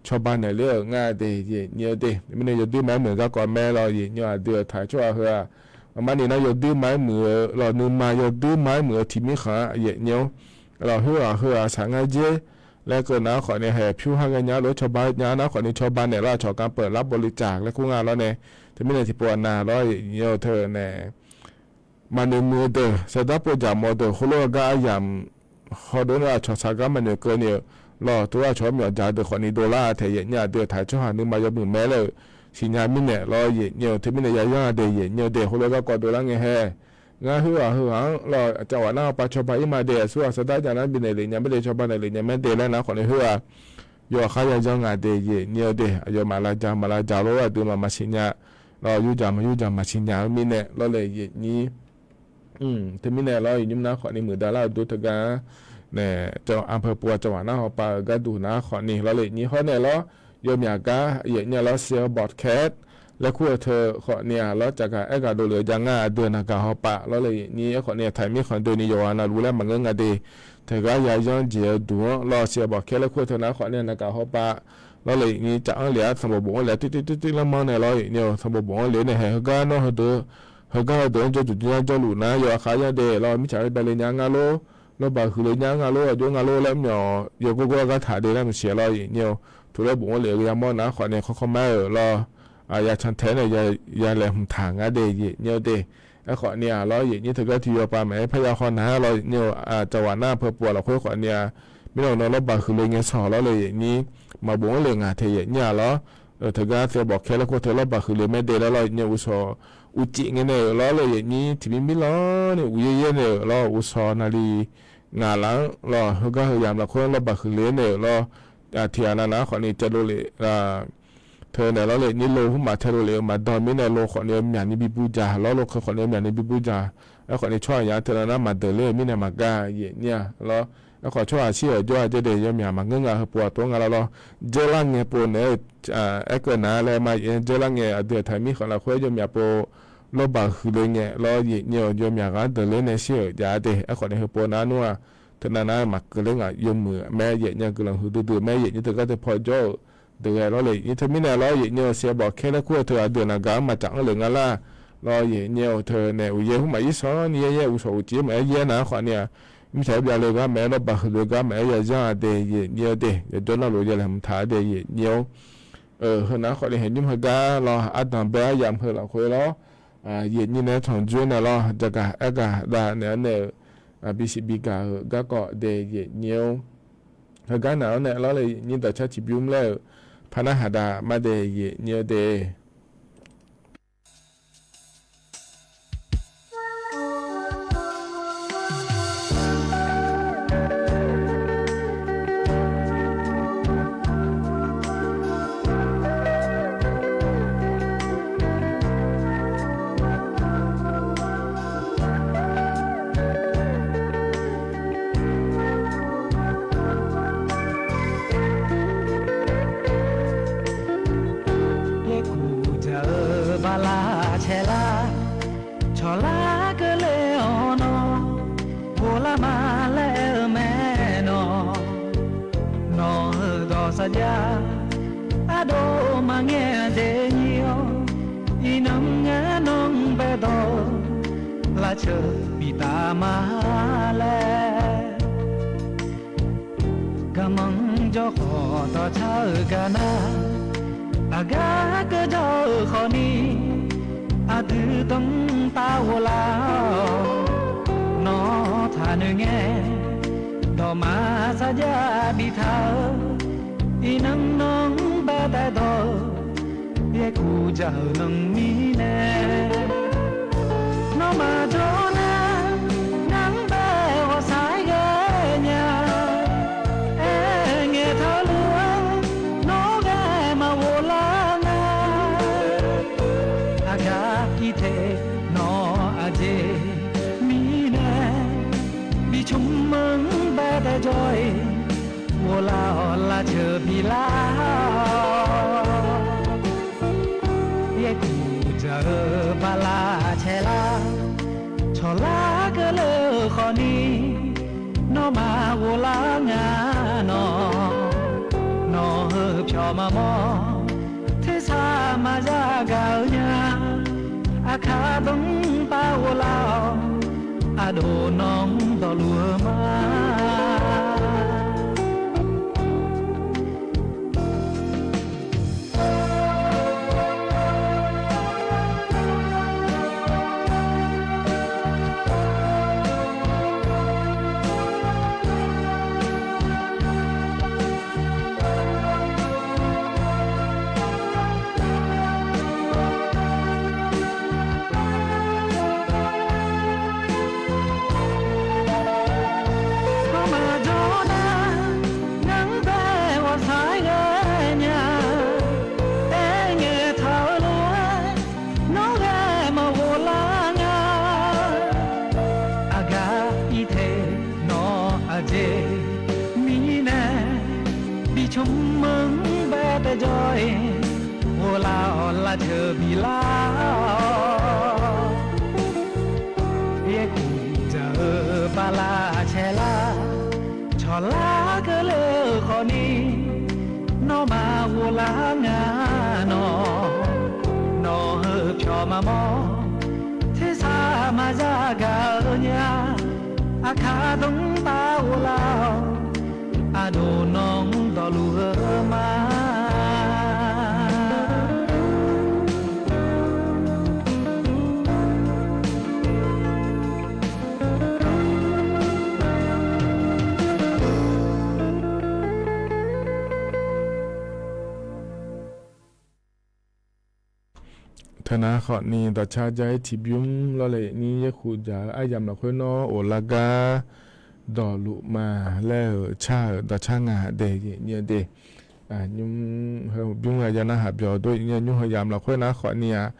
cawba naeq ler-euq ngar de yaeqnyir-eu de. Mirnae yawduir ma-aer muiq-eu garkawv mae lawr yaeqnyir-eu aqdui-euq taq tsawrhaq heu-aq marmarni nar yawduir ma-aer muiq-eu lawr nuima yawduir ma-aer muiq-eu tiqmir khanq-a yaeqnyir-anr lawr khoerghaq heu-aq shaq ngar jer laer keuv nar khawfni haeq pyur har ghae nya lof-aer cawba nya nar khawfni cawba naeq lawr aqcawq การเปิดรับบริจาค laer kur nga lawr nae teumirnae tiqpov aqnav lawr yaeqnyir-eu teu nae maqnoeq muiq-eu deuq saqdar povdzaq mawf-eu deuq khoerlof-aer gar aryamq hawdov nar aqcawq saqgar maqnoeq keuvni-eu lawr tov-aer aqcawq-anr myawf dzaq-eu deuq khawfni dovlar-a taeq yaeqnyir aqdui-euq taq tsawrhaq nuima yawmuiq mae laer-euq siqnya mirnae lawr yaeqnyir-eu teumirnae yayanr-a de yaeqnyir-eu de khoerlof-aer garkawv dovlar ngae hae ngar khoerghaq heughaq-anr lawr cawqwaf nar hawpav cawba ir ma de aqsurghaq saqdar jav nar bifnaeq lef nya maer de cawba naeq lef nya maer de laer nar khawfni khoerghaq yawkhav yayanr nga de yaeqnyir-eu de aqyawfmaf lavdzaq maqlavdzaq lof-aer aqduimaf maqsiqnya lawr yurdzaq maq yurdzaq maqsiqnya-eu mirnae lawr le yaeqnyir teumirnae lawr iqnymr nar khawfni muiqdaq lar-eu dur teugar nae อำเภอปัว cawqwaf nar hawpav-euq gharduq nar khawfni lawr le yaeqnyir hawr naeq lawr yawmyaq gar yaeqnyir-a lawr เสือ บอดแคสต์ laer kur-eu teu khawfni-aq lawr caqgaq aergaq dovlef-eu jav ngar aqdui-euq naqgaq hawpav lawr le yaeqnyir aerkhawfni taqmir khanqdui ni yawqghaq navluf laer maqngeur nga de teugar yayanr jeq-eu duq-anr lawr เสือ บอดแคสต์ laer kur-eu teu nar khawfni naqgaq hawpav lawr le yaeqnyir caf-anr lef-ar sanqbof bof-anr lef-ar tirtir tirtir lanrmanr nae lawr yaeqnyir-eu sanqbof bof-anr lef nae hae heugar nawr heudeuq heugar heudeuq-anr jawrduq jawrnya jawrluf nar yawkhav yanr de lawr mirtsaq-aer bae le nya nga lor lawrbaq huiq le nya nga lor aqjox nga lor laer mr-awq yawgor gor-aer gar taq de laer maqsiq lawr yaeqnyir-eu tov laer bof-anr lef-eu yamawr nar khawfni khawkhaw mar-euq lawr yacan tae nae yalaeq hmq taq ngar de yaeqnyir-eu de aerkhawfni-aq lawr yaeqnyir teugar tiqyawpav maqaer parya haw nar-aer lawr yaeqnyir-eu cawqwaf nar อำเภอปัว lafkhoer khawfni-aq mirnae nawr lawrbaq huiq le ngae sawq lawr le yaeqnyir maqbof-anr le ngaq tae yaeqnyir-a lawr teugar เสือ บอดแคสต์ laer kur-eu teu lawrbaq huiq le maer de laer lawr yaeqnyir-eu uqshawq uqcif ngae nae-euq lawr le yaeqnyir tiqmir mirlanr ni uqyaer yaer nae-euq lawr uqshawq naqli ngaq laf-anr lawr, heugar heu yamq lafkhoer lawrbaq huiq le nae-euq lawr, tiqghaq navnav-anr khawfni caevdov lef, teunaeq lawr le nyir lo hmqmaq caevdov lef-eu maqdan mirnae lo khawfni-eu myaqni bibuv dzaq lawr, lo keuv khawfni-eu myaqni bibuv dzaq. Aerkhawfni tsawrhaq yaf-anr teunav nar maqdeuq ler-euq mirnae maqgar yaeq nyir-a lawr. Aerkhawf tsawrhaq shir-euq jawr-a jaer de yawmyaq maqngeur nga, heupov aqtov-anr nga lawr lawr. Dzeurlar ngae pov naeq-aer, aerkeuv nar laer ma yaeq-aer dzeurlar ngae aqdui aqtaq mir khanq lafkhoer yawmyaq pov lawrbaq huiq le ngae lawr yaeq nyir-awq, yawmyaq ghaq-anr deuq ler nae shir-euq jav de. Aerkhawfni heupov nar nmr-aq, teunav nar maqkeuv ler ngaq yawmuiq mae yaeq nyir-a guiqlanq huiqdui dui mae yaeq nyir teugar teupaw jawr-euq deuq ghae lawr le nyir teumirnae lawr yaeq nyir-awq saebaw kaer laer kur-eu teu aqdui aqnaq gaq-anr maqcaf anr lef nga lar. Lawr yaeq nyir-awq teunaeq uqyaer hmqmaq irshawr ni yaer yaer uqshawq uqcif maqaer yaer nar khawfni-aq, mirtsaq-aer byav le gar maqaer lawrbaq huiq le gar maqaer ya zanr-a de yaeq nyir-awq de. Yawjawr navluf yaer laeqhmq taq-a de yaeq nyir-awr. Heu nar khawfni haeqnymr heugar lawr ardanq bae aryamq heu lafkhoer lawr, yaeq nyir nae-aer tanqjoer nae lawr jaqgaq aergaq dav naeq-aer nae-euq, bisiq bigaq-euq garkawv de yaeq nyir-awr. Heugar naq-awr nae lawr le nyir dawqcar tiqbymr laer-euq par narhaq dav mar de yaeq nyir-awr de. Yaerkuq dzaq-eu bala caelar, cawqlar keuvle-awr nawr, ghoflar ma laer-eu mae nawr. Nawq-euq dawq sarjax ardov maqngae-a jeq nyir-awr, iqnan ngar nawr-anr baedawq-eu lafceuq biftaf ma laer. Garmanr jawrkhawf dawqcar-euq gar nar, aqgar keuvjawr-euq khawfni, aqdui danr tav ghoflar-awq. Nawr taqnoeq ngae, dawqma sarjax biftaq-eu, iqnan nawr-anr baedaedawq-eu, yaerkuq dzaq-euq nanq mirnae. Nawmaf jawr nar, ngar-anr bae ghawqshaq-aer ghae nya. Aerngae taqlof-aer, nawr ghae maqghoflar nga. Aqgaf irtaeq nawq aqjeq mirnae, bicmr-anr baedaejawr-iq, ghoflar-awq lafceuq bilar-awq. Yaerkuq dzaq-eu bala caelar, cawqlar keuvle-euq khawfni, nawmaf ghoflar nga nawq. Nawq-euq pyawq maqmawr, tersaq maqya gaq-eu nya. Aqkar danr tav ghoflar-awq, aqdov nawq-anr dawqluf-eu ma. Nawmaf jawr nar, ngar-anr bae ghawqshaq-aer ghae nya. Aerngae taqlof-aer, nawr ghae maqghoflar nga. Aqgaf irtaeq nawq aqjeq mirnae, bicmr-anr baedaejawr-iq, ghoflar-awq lafceuq bilar-awq. Yaerkuq dzaq-eu bala caelar, cawqlar keuvle-euq khawfni, nawmaf ghoflar nga nawq. Nawq-euq pyawq maqmawr, tersaq maqya gaq-eu nya. Aqkar danr tav ghoflar-awq, aqdov nawq-anr dawqluf-eu ma. Teunav khawfni dawqcar jar-ir tiqbymr lawrle nyir yaerkhof dzaq-eu aryamq lafkhoer nawr ghoflar gar dawqluf ma laer-euq car-euq dawqcar nga de, yaeqnyir-eu de. Nymr heu bymr-a ya narhaq byawq dov, yaeqnyir nymr heu yamq lafkhoer nar khawfni-aq,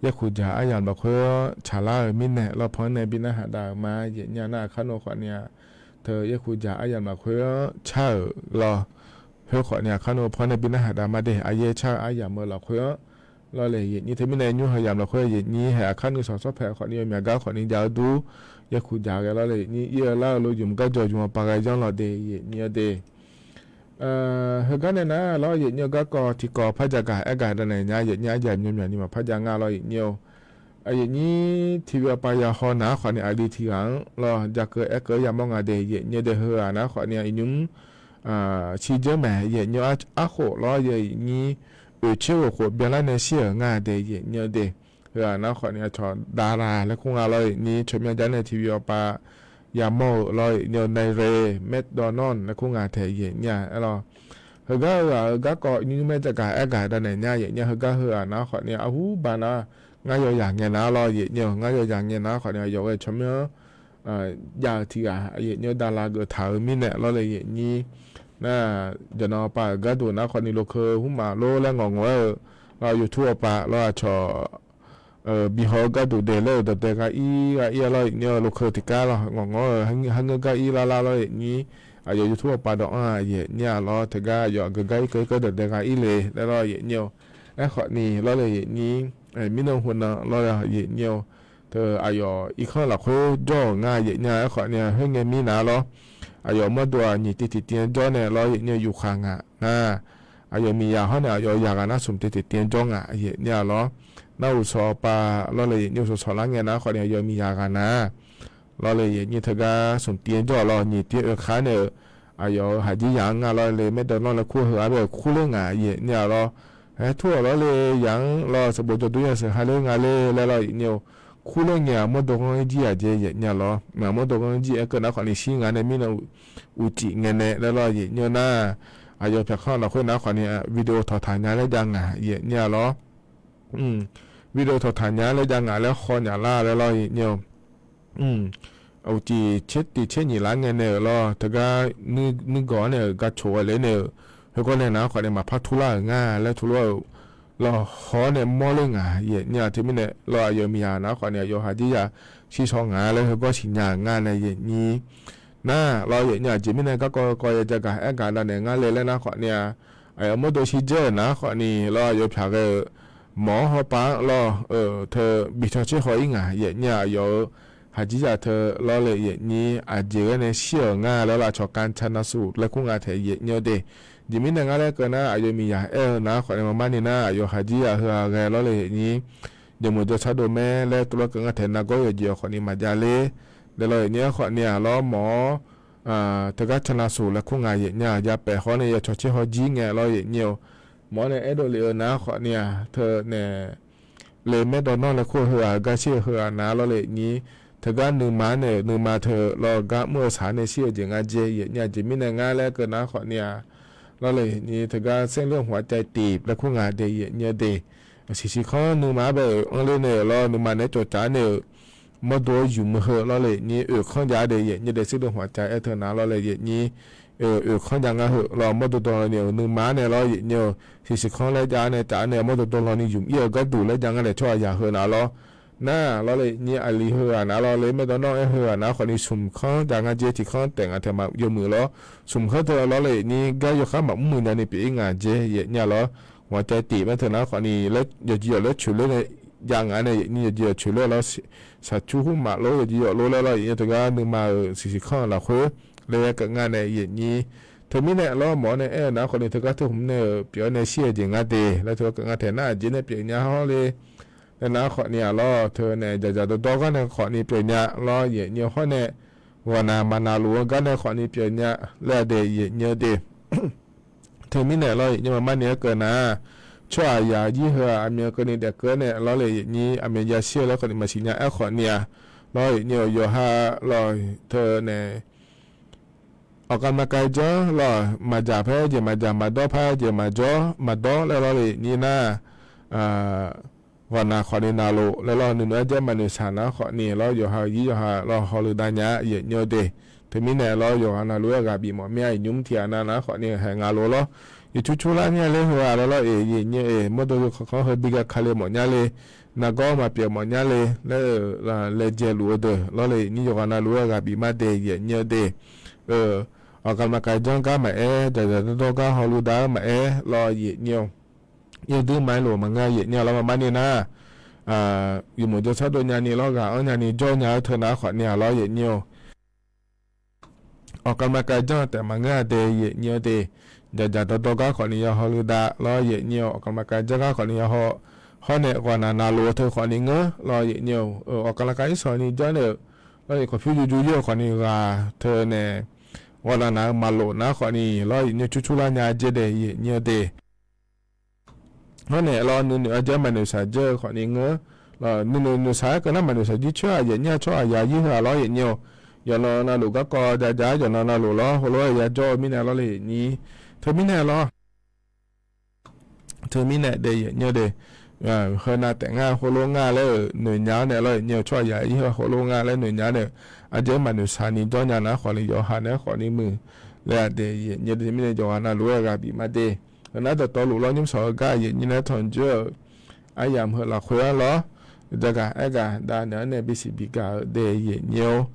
yaerkuq dzaq aryamq lafkhoer tsaqlar-euq mirnae lawrpanr nae bi narhaq dav-euq ma, yaeqnyir-a nar aqkar nmr khawfni-aq, teu yaerkuq dzaq aryamq lafkhoer car-euq lawr, khoer khawfni aqkar nmr panr nae bi narhaq dav ma de, aqyaer car-eu aryamq-eu lafkhoer-anr lawrle yaeqnyir. Teumirnae nymr heu yamq lafkhoer yaeqnyir hae aqkar nuisawq sawrpaeq khawfni yawmyaq gar khawfni jav-eu dur, yaerkuq dzaq ghae lawrle yaeqnyir, ir-eu lar-eu lo ymq gar jawq ymq-eu paq ghae yanr lawq de, yaeqnyir-eu de. Heugar nae nar lawr yaeqnyir-eu garkawv tiqkawv par jagaq aergaq danaeq nya, yaeqnyir arjaq myawmyaq ni maqpar jav nga lawr yaeqnyir-eu. Yaeqnyir tiqbi awqpav yahaw nar khawfni aqli tiq ghaq-anr lawr jakeuv aerkeuv yamawr nga de, yaeqnyir-eu de. Heu-aq nar khawfni-aq iqnymr ciqdzeur maeq yaeqnyir-eu arkhof lawr yaeqnyir oeqtser ghof khof byanlar nae shir-euq nga de, yaeqnyir-eu de. Heu-aq nar khawfni aqcawq dara laer kur nga lawr yaeqnyir, tsawrmyanr jar nae tiqbi awqpav yamawr-eu lawr yaeqnyir-eu nae re, McDonald laer kur nga taeq yaeqnyir-a aer lawr. Heugar heu-aq heu garkawv nymr maer jagaq aergaq danaeq nya yaeqnyir-a. Heugar heu-aq nar khawfni arhurbaq nar ngar yawyaq ngae nar lawr yaeqnyir-eu, ngar yawyaq ngae nar khawfni aqyawf ghae tsawrmyanr jav-eu tiq ghaq yaeqnyir-eu dara geuf taq-euq mirnae lawrle yaeqnyir. Nar jaqnan pav-euq gharduq nar khawfni lokeu hmr maf lor laer ngawq ngawq-aer-eu lawr, YouTube awqpav lawr aqcawq bihaw-eu gharduq daeq laer-euq dawqdae gha ir gha ir-a lawr yaeqnyir-eu, lokeu tiqgar lawr ngawq ngawq-eu harngeur gar ir lar lar lawr yaeqnyir. Aqyawf YouTube awqpav dawq-anr-aq yaeqnyir-a lawr, teugar aqyawf aqgeu gar irkeuv irkeuv dawqdae gha ir le laer lawr yaeqnyir-eu. Aerkhawfni lawrle yaeqnyir, mirnan hmq nan lawr yaeqnyir-eu. Teu aqyawf irkanr lafkhoer jawr-euq nga yaeqnyir-a. Aerkhawfni khoerngae mirnae lawr, aqyawf mawrdo-aq nyiq tiv tiqtiv-anr jawr nae lawr yaeqnyir-eu yufkhaq ngaq nar, aqyawf miqyaq hawr nae aqyawf yaq ghaq nar smq tiv tiqtiv-anr jawr ngaq yaeqnyir-a lawr. Nar uqshawq awqpav lawrle yaeqnyir uqshawq shawq lar ngae nar khawfni aqyawf miqyaq ghaq nar lawrle yaeqnyir teugar smq tiv-anr jawr-a lawr, nyiq tiv oekar nae-euq aqyawf-euq haqjir yaq-anr nga lawrle, McDonald laer kur heu-aq bae kurler ngaq yaeqnyir-a lawr. Aer tur-awq lawrle yaq-anr lawr, sanqbof jawrduq yasheuq ha ler nga ler laer lawr yaeqnyir-eu. Kurler ngae-aq mawrdo ghanr jir-aq jeq yaeqnyir-a lawr, mawrdo ghanr jir aerkeuv nar khawfni shir nga nae mirnan uqcif ngae nae laer lawr yaeqnyir-eu nar, aqyawf pyaq kanr lafkhoer nar khawfni video tawqtaq nya laer jav ngaq yaeqnyir-a lawr. Video tawqtaq nya laer jav ngaq laer haw nyaf lar laer lawr yaeqnyir-eu. Uqcif tser tiq tser nyiq lar ngae nae-euq lawr, teugar nuigawq-anr nae-euq gar coq-aer ler nae-euq, khoergar nae nar khawfni maqpar turlar-euq nga laer turlar-euq lawr, haw-awr nae mawrler ngaq yaeqnyir-a. Teumirnae lawr aqyawf miqyaq nar khawfni aqyawf haqjir yaq shir shaw ngaq laer khoergar siqnya-euq nga nae yaeqnyir nar lawr yaeqnyir-a. Aqjeq mirnae garkawv kawv ya jagaq aergaq danaeq ngar le laer nar khawfni-a, aqyawf mawrdo shirdzeur-euq nar khawfni lawr aqyawf pyaq ghae-euq mawq-awr hawpav-anr lawr-euq teu bican tser haw ir ngaq yaeqnyir-a. Aqyawf-euq haqjir yaq teu lawrle yaeqnyir aqjeq ghaer nae shir-euq nga laer lawr, aqcawq kancanasuq laer kur nga taeq yaeqnyir-eu de. Aqjeq mirnae ngar laer keuv nar aqyawf miqyaq aer-eu nar khawfni maqmar ni nar aqyawf haqjir yaq heu-aq ghae lawrle yaeqnyir jaqmuiq jawrshar dov maer laer tuvlar keuv ngar taeq nargawr yawqjeq-awq khawfni maqjav ler laer lawr yaeqnyir-a. Khawfni-aq lawr mawq-awr teugar canlasuq laer kur nga yaeqnyir-a. Jav paef haw nae ya cawq tser haw jir ngae lawr yaeqnyir-eu. Mawq-awr nae aerdov lef-eu nar khawfni-aq teu nae le McDonald laer kur-eu heu-aq gar shir-eu heu-aq nar lawrle yaeqnyir, teugar nuima nae-euq nuima teu lawr gar mr-eu saq nae shir-eu jeq nga jeq yaeqnyir-a. Aqjeq mirnae ngar laer keuv nar khawfni-aq lawrle yaeqnyir teugar saerler hmq-a caev tif laer kur nga de yaeqnyir-eu de. Siqsiq kanr nuima-anr bae-euq anr ler nae-euq lawr, nuima naeq-aer cawqcaf nae-euq mawrdo-awr ymq-eu heu lawrle yaeqnyir, oeq kanr jav de yaeqnyir de, saerler hmq-a caev aer teu nar lawrle yaeqnyir, oeq kanr jav ngar heu lawr, mawrdo dawq ni-euq nuima-anr nae lawr yaeqnyir-eu, siqsiq kanr laer jav nae caf nae mawrdo dawq ni ymq ir-eu gharduq laer jav ngar nae tsawrhaq yaq heu nar lawr. Nar lawrle yaeqnyir aqli heu-aq nar lawrle McDonald aer heu-aq nar khawfni smq kanr jav ngar jeq tiq kanr taef nga taeq ma yawmuiq lawr. Smq kanr teu lawrle yaeqnyir gar yawkhar maqmr muiq nya ni pyeuf ir ngaq jeq yaeqnyir-a lawr. Hmq-a caev tif maer teu nar khawfni yawqjeq yawq laer coeq ler nae jav ngaq nae yaeqnyir yawqjeq yawq coeq ler lawr, saqcur hmq maf lor yawqjeq yawq lor laer lawr yaeqnyir teugar nuima-euq siqsiq kanr-eu lafkhoer laer aer keuv ngar nae yaeqnyir. Teumirnae lawr mawq-awr nae aer-eu nar khawfni teugar teu hmq nae-euq pyeuf-awr nae shir-eu jeq nga de laer teugar keuv ngar taeq nar aqjeq nae pyeuf nya hawr le. Laer nar khawfni-aq lawr teu nae dzaqdzaq dawrdawr gar nae khawfni pyeuf nya lawr yaeqnyir hawr nae ghawqnaq maqnaq luf-eu gar nae khawfni pyeuf nya laer-a de yaeqnyir-eu de. Teumirnae lawr yaeqnyir maqmar ni aer keuv nar, tsawrhaq yaq jir heu-aq aqmyan keuvni daef keuv-awr nae lawrle yaeqnyir aqmyan yashir-eu laer khawfni maqsiq nya aer khawfni-aq lawr yaeqnyir-eu yawqha lawr teu nae ออกกำลังกาย janr lawr, maqdzaq par jeq maqdzaq, maqdawr par jeq maqjawr maqdawr laer lawrle yaeqnyir nar, ghawqnaq khawfni naqlof laer lawr, nuinoeq-aer jaer maqnoeq saq nar khawfni lawr yawqha-eu jir yawqha lawr hawluf dav nya yaeqnyir-eu de. Teumirnae lawr, yawqghaq navluf-aer ghaq bif mawf mir-a. Iqnymr tiq ghaq nav nav khawfni haeq nga lof lawr. Yawqcur cur lar nya ler heu-aq lawr lawr-eq, yaeq nyi-eu mawrdo yawkhanq khanr heu bi gaqkale mawf nya le, nargawr maqpyeuf mawf nya le laer-eu laejae luf-eu deuq lawr le, yaeq nyi yawqghaq navluf-aer ghaq bif ma de, yaeq nyi-eu de. Awqkaq maqkaq janr gar maqaer, dzaqdzaq dawrdawr gar hawluf dav-eu maqaer lawr, yaeq nyi-eu yawduir maqaer lof maqngeur, yaeq nyi-a lawr. Maqmar ni nar, yawmuiq jawrshar dov nyani lawr, ghaq anr nyani jawr nya-eu teu nav khawfni-aq lawr, yaeq nyi-eu awqkaq maqkaq janr taef maqngeur-a de, yaeq nyi-eu de. Dzaqdzaq dawrdawr gar khawfni ya hawluf dav lawr, yaeq nyi-eu awqkaq maqkaq janr gar khawfni ya haw. Hawr nae ghawqnaq navluf-eu teu khawfni ngeur lawr, yaeq nyi-eu awqkaq laqkaq irshawq ni janr nae-euq lawr, yaeq khawf pyur juju ir-eu khawfni ghaq teu nae ghawqnaq naq-eu maqlof nar khawfni lawr, yaeq nyi-eu cur cur lar nya jaer de, yaeq nyi-eu de. Hawr nae lawr nuinoeq-a jaer maqnoeq shaq jaer-eu khawfni ngeur. Nuinoeq noeq shaq-aer keuv nar maqnoeq shaq jircoer-aq, yaeq nyi-a tsawrhaq yaq ir heu-aq lawr, yaeq nyi-eu yawqnan navluf garkawv jav jav-aer yawqnan navluf lawr heulof-aer yajawr-eu mirnae lawr le, yaeq nyi. Teumirnae lawr, teumirnae de, yaeq nyi-eu de. Heu nav taef ngar heulof nga laer-euq noeq nya-awr nae lawr, yaeq nyi-eu tsawrhaq yaq ir heu heulof nga laer noeq nya nae, aqjeq maqnoeq shaq ni jawr nya nar khawfni yawqha naeq-aer khawfni muiq laer-a de, yaeq nyi-eu de. Mirnae yawqghaq navluf-aer ghaq bif ma de. Heu nar dawqtawvluf lawr, nymr shawq-eu gar yaeq nyi nae tanqjoer-euq aryamq heu lafkhoer-anr lawr, jagaq aergaq dav naeq-anr nae bisiq bigaq-eu de, yaeq nyi-eu.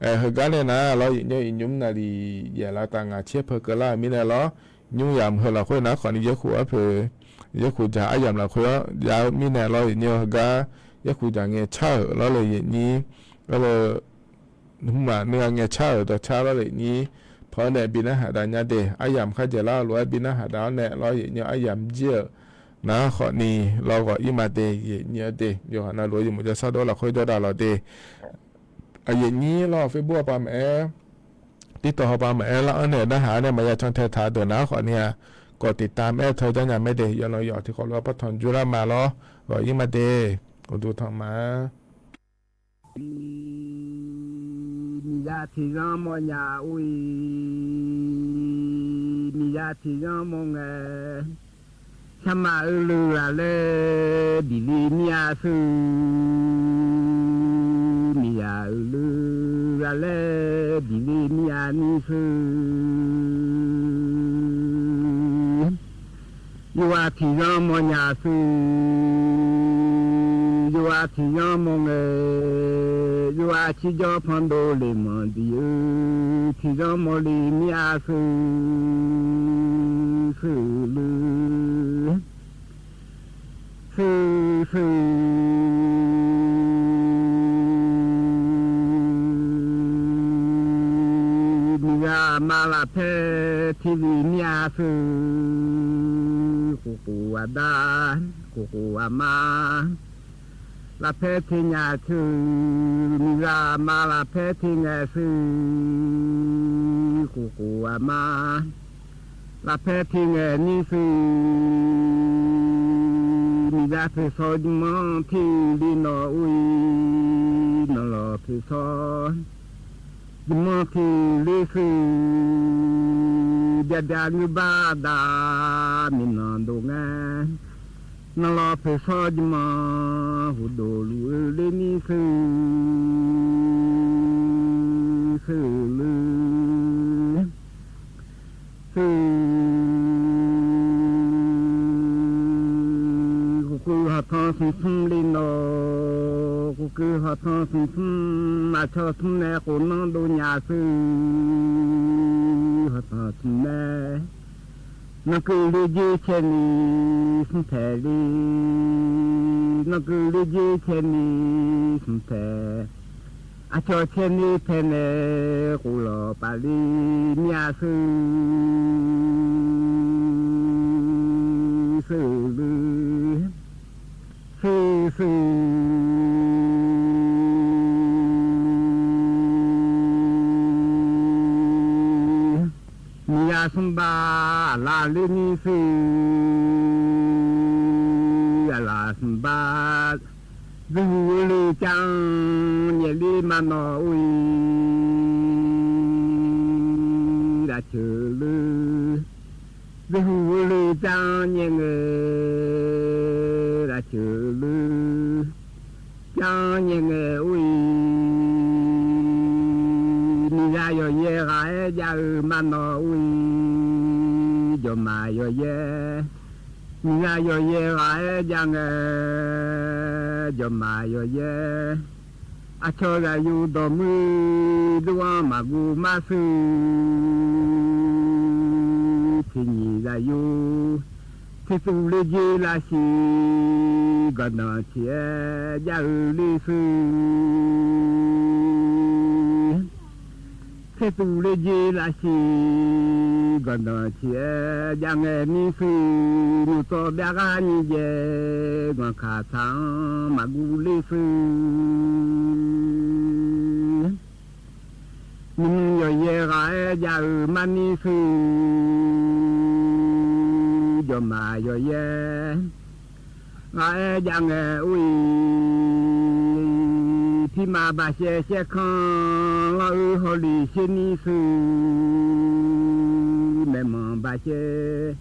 Heugar nae nar lawr, yaeq nyi-eu iqnymr naqliq yaef lavtaf ngaq caer peu keuvlar-euq mirnae lawr, nymr yamq heu lafkhoer nar khawfni yaerkhof arpoeq, yaerkhof dzaq aryamq lafkhoer-anr jav-eu mirnae lawr, yaeq nyi-eu heugar yaerkhof dzaq ngae car-euq lawr le, yaeq nyi. Lawr le, hmq maqnui-a ngae car-euq dawqcar lawr le, yaeq nyi. Pawq-anr nae bi narhaq dav nya de, aryamq kharjaeq lar-eu lof-aer bi narhaq dav-awr nae lawr, yaeq nyi-eu aryamq jir-euq nar khawfni lawr ghawq ir ma de, yaeq nyi-eu de. Yawqha navluf-eu yawmuiq jawrshar dov lafkhoer jawr dav lawq de. Yaeq nyi lawr, Facebook-a pa maqaer, TikTok haw pa maqaer, lar-anr nae narhaq-awr nae maqya cantae taq-eu deuq nar khawfni-aq, kawf tiqtav maer-eu teu janrnya mae de. Yawqnan yawf tiqkhawf lof-aer par tanqjoer lar ma lawr, ghawq ir ma de. Uqduq tanq ma. Miqzaq tiqzanr mawrnya or-iq, miqzaq tiqzanr mawr ngae, sarmaf uiqluf ghaq laer bifle mir-a seur. Miqzaq uiqluf ghaq laer bifle mir-a ni seur. Yawqghaq tiqzanr mawrnya seur. Yawqghaq tiqzanr mawr ngae, yawqghaq cirjawr pandov le manq diq-eu tiqzanr mawrle mir-a seur. Seur le, seur seur. Miqzaq aqma lafpaer tiqli mir-a seur. Khofkhof aqda, khofkhof aqma lafpaer tiqnya seur. Miqzaq aqma lafpaer tiqngae seur. Khofkhof aqma lafpaer tiqngae ni seur. Miqzaq poeqsawr jmrmanr tiqli nawq or-iq, nawqlawq poeqsawr jmrmanr tiqli seur. Byav byav ngeur bar dav miqnanq dov ngae, nawqlawq poeqsawr jmrmanr huqdov luf-eu ler ni seur. Seur le, seur. Khofkhof hawqtanq smq smr le nawq, khofkhof hawqtanq smq smr aqcawq smr nae khofnanr dov nya seur. Hawqtanq smq nae nanrkuv ler jer caer ni smr paeq le. Nanrkuv ler jer caer ni smr paeq, aqcawq caer ni paeq nae khoflawq paf le mir-a seur. Seur le, seur seur. Miqzaq smrbav aqlaf ler ni seur. Aqlaf smrbav zeuqhuq le cav-anr nyaef ler ma nawq or-iq, lafceuq le. Zeuqhuq le cav-anr nyaef ngae, lafceuq le. Cav-anr nyaef ngae or-iq, miqzaq Yawqyaer ghaq-aer jav-eu marnawv ur-ir, jawqmaq yawqyaer. Miqzaq yawqyaer ghaq-aer jav ngae, jawqmaq yawqyaer. Aqcawq zaqyo dawqmuir dur-anr maqguv mar shuir, tiqnyiq zaqyo. Tertuv ler jer lavsiq, ganqdanq tiq-aer jav-eu ler shuir. Tertuv ler jer lavsiq, ganqdanq tiq-aer jav ngae mir shuir. Nymqtsawv byav ghar nyiq jaev, ganqkaq tsaq-anr maqguv ler shuir. Nymq yawqyaer ghaq-aer jav-eu mar mir shuir, jawqmaq yawqyaer. Ghaq-aer jav ngae ur-ir, pirma baqsaev saerkanr lanr-eu hawlif sher mir shuir, maeqmanq baqsaev.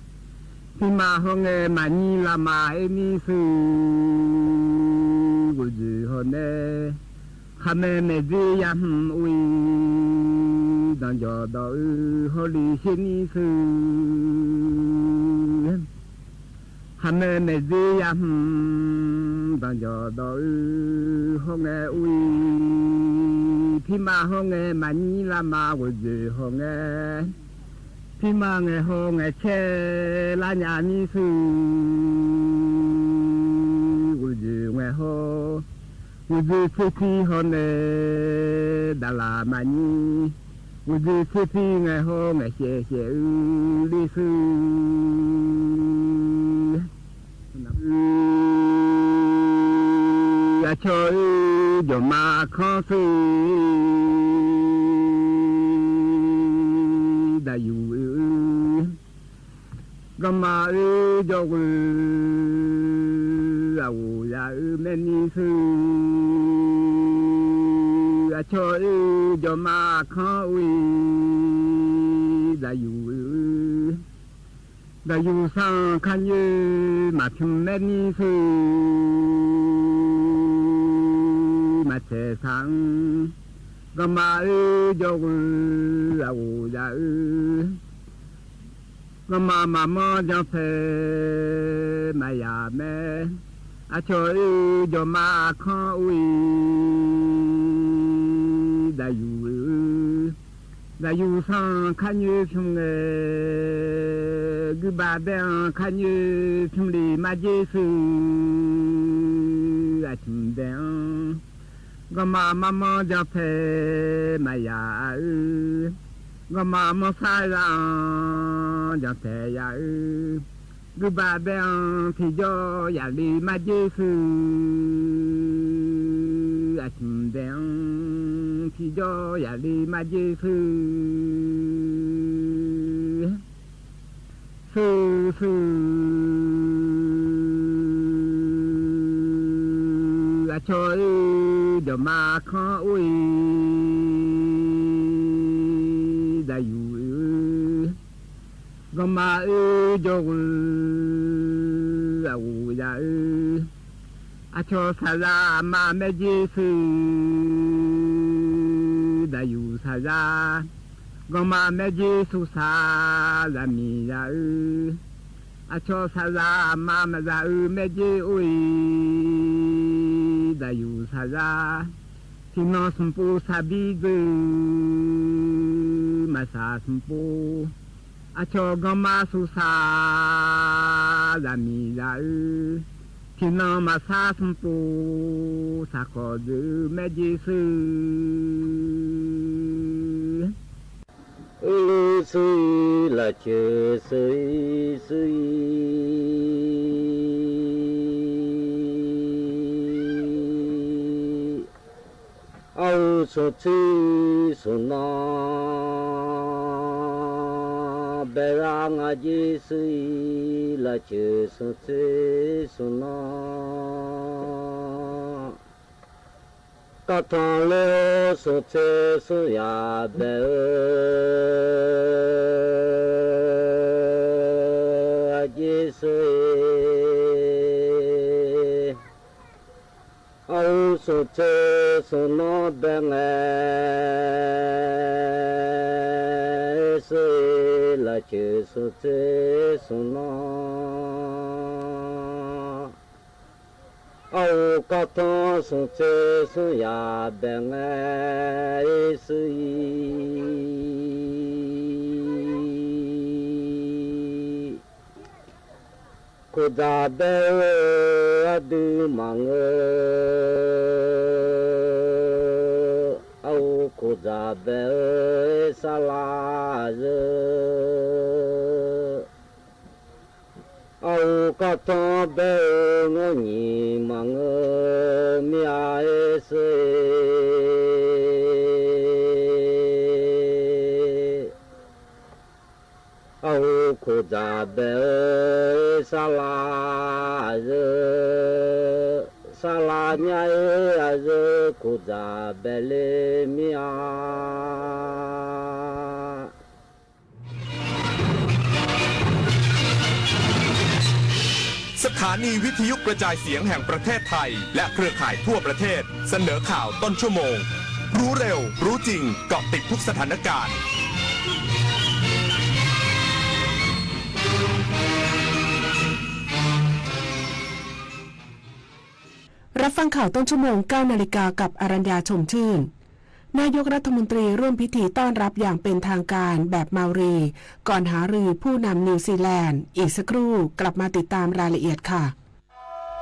Pirma hawr ngae maqnyir lavma-aer mir shuir, ghoeqdzoeq hawq nae. Khaqmae maeqdzer yahmq ur-ir, danqjawq dawq-eu hawlif sher mir shuir. Khaqmae maeqdzer yahmq, danqjawq dawq-eu hawr ngae ur-ir, pirma hawr ngae maqnyir lavma ghoeqdzoeq hawq ngae. Pirma ngaeq haw ngaeq caer lar nya mir shuir, ghoeqdzoeq ngaeq haw. Ghoeqdzoeq tserpir hawr nae daqlaq maqnyir, ghoeqdzoeq tserpir ngaeq haw ngaeq saef saef-eu ler shuir. Aqcawq-eu jawqma kanr shuir, daqyuq oe-eu. Ganqma oe jawrghoe, aqghof yaf-eu maernir shuir. Aqcawq oe jawqma kanr ur-ir, daqyuq oe-eu. Daqyuq sar-anr kar nyoer maqpymq maernir shuir, maqtsaeq saq-anr. Ganqma oe jawrghoe, aqghof yaf-eu. Ganqma maqmanr janrpae maqyaq mae. Aqcawq oe jawqma kanr ur-ir, daqyuq oe-eu. Daqyuq sar-anr kar nyoer pymr ngae, guibav baer-anr kar nyoer pymr le marjer shuir, aqcmq dae-anr. Ganqma maqmanr janrpae maqyaq-eu, ganqma manrsar za-anr janrtaeq yaf-eu, guibav baer-anr tiqjawr yaf le marjer shuir, aqcmq dae-anr tiqjawr yaf le marjer shuir. Shuir shuir, aqcawq oe jawqma kanr ur-ir, daqyuq oe-eu. Ganqma oe jawrghoe, aqghof yaf-eu. Aqcawq saqza aqma maerjer shuir, daqyuq saqza. Ganqma maerjer shursaq zaqmiq yaf-eu. Aqcawq saqza aqma maqzaq-eu maerjer or-ir, daqyuq saqza. Tiqnan smqpov saqbir dzeur, maqsaq smqpov. Aqcawq ganqma shursaq zaqmiq yaf-eu. Tiqnan maqsar smqpov saqkawq dzeur-eu maerjer shuir. Oerluf shuir-ir, lafceuq shuir-ir, shuir-ir. Arhu smqtser smqnan baezar ngaq jer shuir-ir, lafceuq smqtser smqnan. Kavtanq ler-eu smqtser smqyaq bae-eu ngaq jer shuir-ir. Arhu Smqtsoeq smqnanr bae ngae, shir-ir lafcoeq smqtsoeq smqnanr. Arhu kawrtanr smqtsoeq smqyaq bae ngae, shir-ir Koqdzaq bae-eu ardui maqngeur, arhu koqdzaq bae-eu sarlar zeur. Arhu kawrtanr bae-eu nganr nyiq maqngeur mir-a, shir-ir Arhu koqdzaq bae-eu sarlar zeur, sarlar nya-ir aqzeur koqdzaq bae le mir-a. สถานีวิทยุกระจายเสียงแห่งประเทศไทย และเครือข่ายทั่วประเทศ เสนอข่าวต้นชั่วโมง รู้เร็ว รู้จริง เกาะติดทุกสถานการณ์ รับฟังข่าวต้นชั่วโมง เก้านาฬิกา กับอรัญญา ชมชื่น นายกรัฐมนตรีร่วมพิธีต้อนรับอย่างเป็นทางการแบบเมารี ก่อนหารือผู้นำนิวซีแลนด์ อีกสักครู่กลับมาติดตามรายละเอียดค่ะ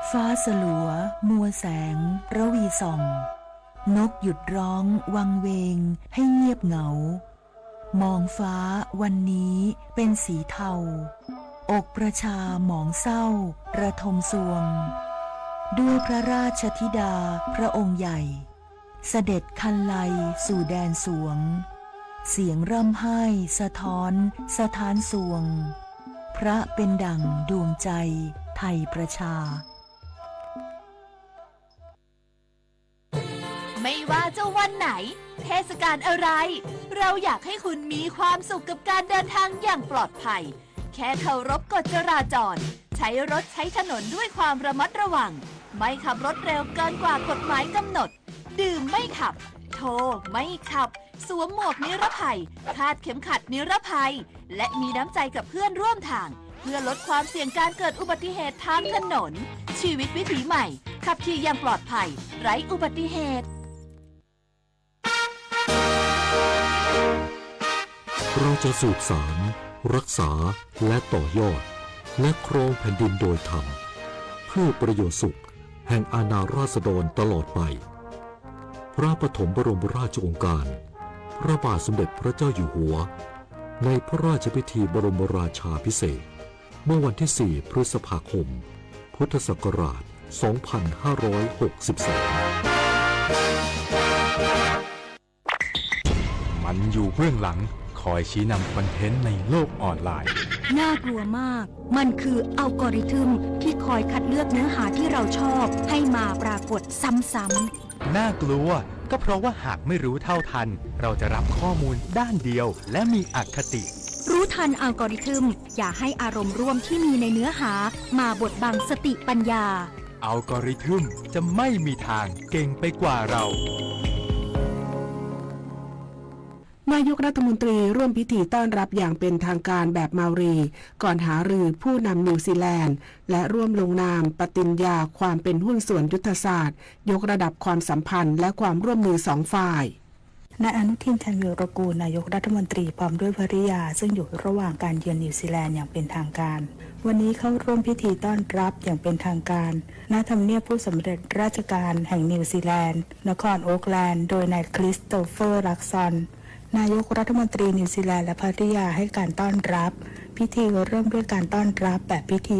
ฟ้าสลัว มัวแสง ระวีส่อง นกหยุดร้องวังเวง ให้เงียบเหงา หมองฟ้าวันนี้เป็นสีเทา อกประชาหมองเศร้า ระทมซวง ด้วยพระราชธิดาพระองค์ใหญ่ เสด็จคันไลสู่แดนสวง เสียงร่ำไห้สะท้อนสถานสวง พระเป็นดั่งดวงใจไทยประชา ไม่ว่าจะวันไหน เทศกาลอะไร เราอยากให้คุณมีความสุขกับการเดินทางอย่างปลอดภัย แค่เคารพกฎจราจร ใช้รถใช้ถนนด้วยความระมัดระวัง ไม่ขับรถเร็วเกินกว่ากฎหมายกำหนด ดื่มไม่ขับ โทรไม่ขับ สวมหมวกนิรภัย คาดเข็มขัดนิรภัย และมีน้ำใจกับเพื่อนร่วมทาง เพื่อลดความเสี่ยงการเกิดอุบัติเหตุทางถนน ชีวิตวิถีใหม่ ขับขี่อย่างปลอดภัย ไร้อุบัติเหตุ เราจะสืบสาน รักษา และต่อยอด และครองแผ่นดินโดยธรรม เพื่อประโยชน์สุขแห่งอาณาราษฎรตลอดไป พระปฐมบรมราชโองการ พระบาทสมเด็จพระเจ้าอยู่หัว ในพระราชพิธีบรมราชาภิเษก เมื่อวันที่ สี่ พฤษภาคม พุทธศักราช สองพันห้าร้อยหกสิบสอง มันอยู่เบื้องหลัง คอยชี้นำคอนเทนต์ในโลกออนไลน์ น่ากลัวมาก มันคืออัลกอริทึมที่คอยคัดเลือกเนื้อหาที่เราชอบให้มาปรากฏซ้ำๆ น่ากลัว ก็เพราะว่าหากไม่รู้เท่าทัน เราจะรับข้อมูลด้านเดียวและมีอคติ รู้ทันอัลกอริทึม อย่าให้อารมณ์ร่วมที่มีในเนื้อหามาบดบังสติปัญญา อัลกอริทึมจะไม่มีทางเก่งไปกว่าเรา นายกรัฐมนตรีร่วมพิธีต้อนรับอย่างเป็นทางการแบบเมารี ก่อนหารือผู้นำนิวซีแลนด์ และร่วมลงนามปฏิญญาความเป็นหุ้นส่วนยุทธศาสตร์ ยกระดับความสัมพันธ์และความร่วมมือสองฝ่าย นายอนุทิน ชาญวีรกูล นายกรัฐมนตรี พร้อมด้วยภริยา ซึ่งอยู่ระหว่างการเยือนนิวซีแลนด์อย่างเป็นทางการ วันนี้เข้าร่วมพิธีต้อนรับอย่างเป็นทางการ ณ ทำเนียบผู้สำเร็จราชการแห่งนิวซีแลนด์ นครโอ๊คแลนด์ โดยนายคริสโตเฟอร์ ลักซอน นายกรัฐมนตรีนิวซีแลนด์และภริยาให้การต้อนรับ พิธีเริ่มด้วยการต้อนรับแบบพิธี